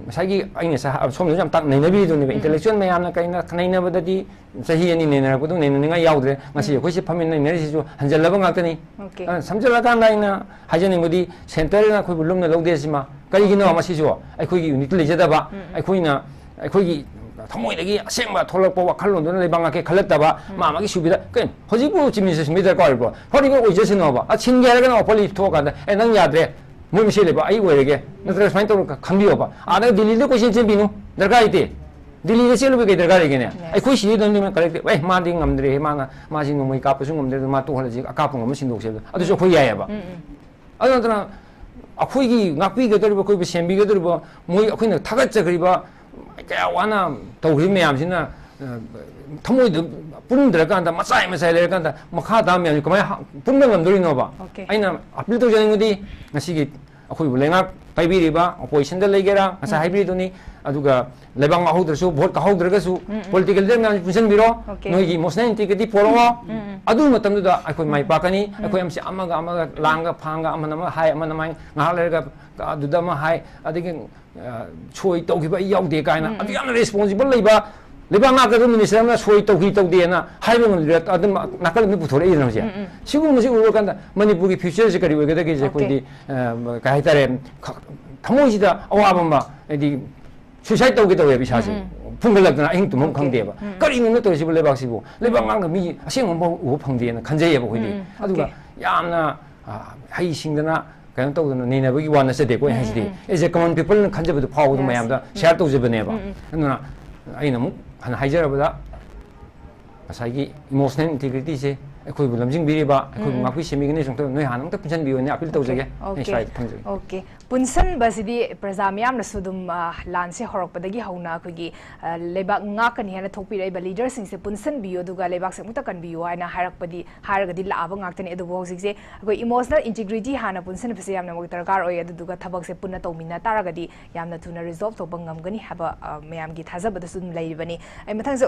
ꯉꯁꯥꯏꯒꯤ ꯑꯩꯅ ꯉꯁꯥꯏ ꯁꯣꯝꯗꯁꯨ ꯌꯥꯝ ꯇꯥꯛ-, ꯅꯩꯅꯕꯤꯗꯨꯅꯦꯕ, intellectual ꯃꯌꯥꯝꯅ ꯀꯩꯅ ꯅꯩꯅꯕꯗꯗꯤ ꯆꯍꯤ ꯑꯅꯤ ꯅꯩꯅꯔꯛꯄꯗꯣ ꯅꯩꯅꯅꯤꯡꯉꯥꯏ ꯌꯥꯎꯗ꯭ꯔꯦ꯫ ꯉꯁꯤ ꯑꯩꯈꯣꯏꯁꯤ ꯐꯝꯃꯤꯟꯅ ꯅꯩꯅꯔꯤꯁꯤꯁꯨ ꯍꯟꯖꯜꯂꯕ ꯉꯥꯛꯇꯅꯤ꯫ Okay. ꯑꯗꯨꯅ ꯁꯝꯖꯜꯂꯀꯥꯟꯗ ꯑꯩꯅ ꯍꯥꯏꯖꯅꯤꯡꯕꯗꯤ centreꯅ ꯑꯩꯈꯣꯏꯕꯨ ꯂꯨꯝꯅ ꯂꯧꯗꯦ ꯁꯤꯃ꯫ ꯀꯔꯤꯒꯤꯅꯣ? ꯃꯁꯤꯁꯨ ꯑꯩꯈꯣꯏꯒꯤ unity ꯂꯩꯖꯗꯕ, ꯑꯩꯈꯣꯏꯅ, ꯑꯩꯈꯣꯏꯒꯤ ꯊꯃꯣꯏꯗꯒꯤ ꯑꯁꯦꯡꯕ ꯊꯣꯛꯂꯛꯄ ꯋꯥꯈꯜꯂꯣꯟꯗꯨꯅ ꯂꯩꯕꯥꯛ ꯉꯥꯛꯀꯦ ꯈꯜꯂꯛꯇꯕ, ꯃꯥ ꯃꯥꯒꯤ ꯁꯨꯕꯤꯗ, ꯀꯩꯅꯣ, ꯍꯧꯖꯤꯛꯄꯨ chief minister ꯁꯨꯝꯕꯤ ꯗꯔꯀꯥꯔ ꯑꯣꯏꯕ꯭ꯔꯣ? ꯍꯣꯔꯤꯕ ꯑꯣꯏꯖꯁꯅꯣꯕ꯫ ꯑ, ꯁꯤꯟꯒꯦ ꯍꯥꯏꯔꯒꯅ ꯑꯣꯄꯣꯂꯤ ꯊꯣꯛꯑꯀꯥꯟꯗ, "ꯑꯦ, ꯅꯪ ꯌꯥꯗ꯭ꯔꯦ, ꯃꯣꯏ ꯃꯁꯦꯜ ꯂꯩꯕ ꯑꯩ ꯑꯣꯏꯔꯒꯦ", ꯅꯠꯇ꯭ꯔꯒ ꯁꯨꯃꯥꯏꯅ ꯇꯧꯔꯒ ꯈꯟꯕꯤꯌꯣꯕ꯫ ꯑꯥꯗ ꯗꯤꯜꯂꯤꯗ ꯀꯣꯏꯆꯦꯟ ꯆꯦꯟꯕꯤꯅꯨ, ꯗꯔꯀꯥꯔ ꯂꯩꯇꯦ꯫ ꯗꯤꯜꯂꯤꯗ ꯆꯦꯜꯂꯨꯕ ꯀꯩ ꯗꯔꯀꯥꯔ ꯂꯩꯒꯦꯅꯦ? ꯑꯩꯈꯣꯏ ꯁꯤꯗꯩꯗ ꯅꯣꯏꯅ ꯀꯔꯦꯛꯇꯦ, "ꯑꯦ, ꯃꯥꯗꯤ ꯉꯝꯗ꯭ꯔꯦ, ꯃꯥꯅ, ꯃꯥꯁꯤ ꯅꯣꯡꯃꯩ ꯀꯥꯞꯄꯁꯨ ꯉꯝꯗ꯭ꯔꯦ, ꯑꯗꯨ ꯃꯥ ꯇꯣꯛꯍꯜꯂꯁꯤ, ꯑꯀꯥꯞꯄ ꯉꯝꯕ ꯁꯤꯟꯗꯣꯛꯁꯦ", ꯑꯗꯨꯁꯨ ꯑꯩꯈꯣꯏ ꯌꯥꯏꯑꯕ꯫ ꯑꯗꯨ ꯅꯠꯇꯅ ꯑꯩꯈꯣꯏꯒꯤ ꯉꯥꯛꯄꯤꯒꯗꯧꯔꯤꯕ, ꯑꯩꯈꯣꯏꯕꯨ ꯁꯦꯝꯕꯤꯒꯗꯧꯔꯤꯕ, ꯃꯣꯏ ꯑꯩꯈꯣꯏꯅ ꯊꯥꯒꯠꯆꯈ꯭ꯔꯤꯕ ꯀꯌꯥ ꯋꯥꯅ ꯇꯧꯈ꯭ꯔꯤꯕ ꯃꯌꯥꯝꯁꯤꯅ ꯊꯃꯣꯏꯗꯨ ꯄꯨꯟꯗ꯭ꯔꯀꯥꯟꯗ, ꯃꯆꯥꯏ ꯃꯆꯥꯏ ꯂꯩꯔꯀꯥꯟꯗ, ꯃꯈꯥ ꯇꯥꯕ ꯃꯌꯥꯝꯁꯤ ꯀꯃꯥꯏꯅ ꯍꯥ- ꯄꯨꯟꯕ ꯉꯝꯗꯣꯔꯤꯅꯣꯕ? Okay. ꯑꯩꯅ ꯑꯄꯤꯜ ꯇꯧꯖꯅꯤꯡꯕꯗꯤ, ꯉꯁꯤꯒꯤ ꯑꯩꯈꯣꯏꯕꯨ ꯂꯩꯉꯥꯛ ꯄꯥꯏꯕꯤꯔꯤꯕ, ꯑꯣꯄꯣꯖꯤꯁꯟꯗ ꯂꯩꯒꯦꯔꯥ, ꯉꯁꯥꯏ ꯍꯥꯏꯕꯤꯔꯤꯗꯨꯅꯤ, ꯑꯗꯨꯒ ꯂꯩꯕꯥꯛ ꯉꯥꯛꯍꯧꯗ꯭ꯔꯁꯨ, ꯚꯣꯠ ꯀꯥꯍꯧꯗ꯭ꯔꯒꯁꯨ, ꯄꯣꯂꯤꯇꯤꯀꯦꯜ ꯂꯤꯗꯔ ꯃꯌꯥꯝꯁꯤ ꯄꯨꯟꯁꯤꯟꯕꯤꯔꯣ, Okay. ꯅꯣꯏꯒꯤ ꯏꯃꯣꯁꯅꯦꯜ ꯏꯟꯇꯤꯒ꯭ꯔꯤꯇꯤ ꯄꯣꯔꯛꯑꯣ, ꯑꯗꯨ ꯃꯇꯝꯗꯨꯗ ꯑꯩꯈꯣꯏ ꯃꯥꯏ ꯄꯥꯛꯀꯅꯤ꯫ ꯑꯩꯈꯣꯏ ꯑꯃꯁꯤ ꯑꯃꯒ ꯑꯃꯒ ꯂꯥꯡꯒ ꯐꯥꯡꯒ, ꯑꯃꯅ ꯑꯃ ꯍꯥꯏ, ꯑꯃꯅ ꯑꯃ ꯍꯥꯏ, ꯉꯥꯏꯍꯥꯛ ꯂꯩꯔꯒ ꯑꯗꯨꯗ ꯑꯃ ꯍꯥꯏ, ꯑꯗꯒꯤ ꯑ, ꯁꯣꯏ ꯇꯧꯈꯤꯕ ꯑꯩ ꯌꯥꯎꯗꯦ ꯀꯥꯏꯅ, ꯑꯗꯨ ꯌꯥꯝꯅ ꯔꯦꯁꯄꯣꯟꯁꯤꯕꯜ ꯂꯩꯕ ꯂꯩꯕꯥꯛ ꯉꯥꯛꯀꯗꯕ ꯃꯤꯅꯤꯁꯇꯔ ꯑꯃꯅ ꯁꯣꯏ ꯇꯧꯈꯤ ꯇꯧꯗꯦꯅ ꯍꯥꯏꯕ ꯉꯝꯗ꯭ꯔꯦ, ꯑꯗꯨꯝ ꯅꯥꯀꯜ ꯑꯃ ꯄꯨꯊꯣꯔꯛꯏꯗꯅ ꯍꯧꯖꯤꯛ꯫ ꯁꯤꯒꯨꯝꯕꯁꯤ ꯎꯔꯀꯥꯟꯗ ꯃꯅꯤꯄꯨꯔꯒꯤ ꯐ꯭ꯌꯨꯆꯔꯁꯦ ꯀꯔꯤ ꯑꯣꯏꯒꯗꯒꯦꯁꯦ Okay. ꯑꯩꯈꯣꯏꯗꯤ, ꯑ, ꯀꯩ ꯍꯥꯏꯇꯥꯔꯦ, ꯈ- ꯊꯃꯣꯏꯁꯤꯗ ꯑꯋꯥꯕ ꯑꯃ, ꯍꯥꯏꯗꯤ ꯁꯨꯏꯁꯥꯏꯠ ꯇꯧꯒꯦ ꯇꯧꯋꯦꯕ ꯏꯁꯥꯁꯦ꯫ ꯐꯨꯝꯒꯠꯂꯛꯇꯅ ꯑꯍꯤꯡ ꯇꯨꯝꯐꯝ Okay. ꯈꯪꯗꯦꯕ꯫ ꯀꯔꯤꯅꯣ ꯇꯧꯔꯤꯁꯤꯕꯨ ꯂꯩꯕꯥꯛꯁꯤꯕꯨ? ꯂꯩꯕꯥꯛ ꯉꯥꯛꯅ ꯃꯤ ꯑꯁꯦꯡꯕ ꯑꯃꯐꯥꯎ ꯎꯕ ꯐꯪꯗꯦꯅ ꯈꯟꯖꯩꯌꯦꯕ ꯑꯩꯈꯣꯏꯗꯤ꯫ ꯑꯗꯨꯒ Okay. ꯌꯥꯝꯅ, ꯑ, ꯍꯩ ꯁꯤꯡꯗꯅ, ꯀꯩꯅꯣ ꯇꯧꯗꯅ ꯅꯩꯅꯕꯒꯤ ꯋꯥ ꯅꯠꯆꯗꯦꯀꯣ ꯑꯩ ꯍꯥꯏꯁꯤꯗꯤ꯫ As a common people ꯅ ꯈꯟꯖꯕꯗꯣ ꯐꯥꯎꯕꯗꯣ Yes. ꯃꯌꯥꯝꯗ ꯁꯤꯌꯥꯔ ꯇꯧꯖꯕꯅꯦꯕ꯫ ꯑꯗꯨꯅ ꯑꯩꯅ ꯑꯃꯨꯛ ꯍꯟꯅ ꯍꯥꯏꯖꯔꯕꯗ, ꯉꯁꯥꯏꯒꯤ ꯏꯃꯣꯁꯅꯦꯜ ꯏꯟꯇꯤꯒ꯭ꯔꯤꯇꯤꯁꯦ ꯑꯩꯈꯣꯏꯕꯨ ꯂꯝꯖꯤꯡꯕꯤꯔꯤꯕ, ꯑꯩꯈꯣꯏꯕꯨ ꯉꯥꯛꯄꯤ ꯁꯦꯝꯕꯤꯒꯅꯤ, ꯁꯨꯝ ꯅꯣꯏ ꯍꯥꯟꯅ ꯑꯃꯨꯛꯇ ꯄꯨꯟꯁꯤꯟꯕꯤꯌꯨꯅꯦ, ꯑꯄꯤꯜ ꯇꯧꯖꯒꯦ꯫ ꯑꯩ Okay. ꯁ꯭ꯋꯥꯏꯗ ꯊꯝꯖꯒꯦ꯫ Okay. ꯄꯨꯟꯁꯟꯕꯁꯤꯗꯤ ꯄ꯭ꯔꯖꯥ ꯃꯤꯌꯥꯝꯅꯁꯨ ꯑꯗꯨꯝ, ꯑ, ꯂꯥꯟꯁꯦ ꯍꯧꯔꯛꯄꯗꯒꯤ ꯍꯧꯅ ꯑꯩꯈꯣꯏꯒꯤ, ꯑ, ꯂꯩꯕꯥꯛ ꯉꯥꯛꯀꯅꯤ ꯍꯥꯏꯅ ꯊꯣꯛꯄꯤꯔꯛꯏꯕ ꯂꯤꯗꯔꯁꯤꯡꯁꯦ ꯄꯨꯟꯁꯟꯕꯤꯌꯨ, ꯑꯗꯨꯒ ꯂꯩꯕꯥꯛꯁꯦ ꯑꯃꯨꯛꯇ ꯀꯟꯕꯤꯌꯨ ꯍꯥꯏꯅ ꯍꯥꯏꯔꯛꯄꯗꯤ, ꯍꯥꯏꯔꯒꯗꯤ ꯂꯥꯛꯑꯕ ꯉꯥꯛꯇꯅꯤ꯫ ꯑꯗꯨꯕꯨ ꯍꯧꯖꯤꯛꯁꯦ ꯑꯩꯈꯣꯏ ꯏꯃꯣꯁꯅꯦꯜ ꯏꯟꯇꯤꯒ꯭ꯔꯤꯇꯤ ꯍꯥꯟꯅ ꯄꯨꯟꯁꯟꯕꯁꯦ ꯌꯥꯝꯅ ꯃꯔꯨ ꯗꯔꯀꯥꯔ ꯑꯣꯏ꯫ ꯑꯗꯨꯗꯨꯒ ꯊꯕꯛꯁꯦ ꯄꯨꯟꯅ ꯇꯧꯃꯤꯟꯅ ꯇꯥꯔꯒꯗꯤ ꯌꯥꯝꯅ ꯊꯨꯅ ꯔꯤꯖꯣꯜꯕ ꯇꯧꯕ ꯉꯝꯒꯅꯤ ꯍꯥꯏꯕ, ꯑ, ꯃꯌꯥꯝꯒꯤ ꯊꯥꯖꯕꯗꯁꯨ ꯑꯗꯨꯝ ꯂꯩꯔꯤꯕꯅꯤ꯫ ꯑꯩ ꯃꯊꯪꯁꯦ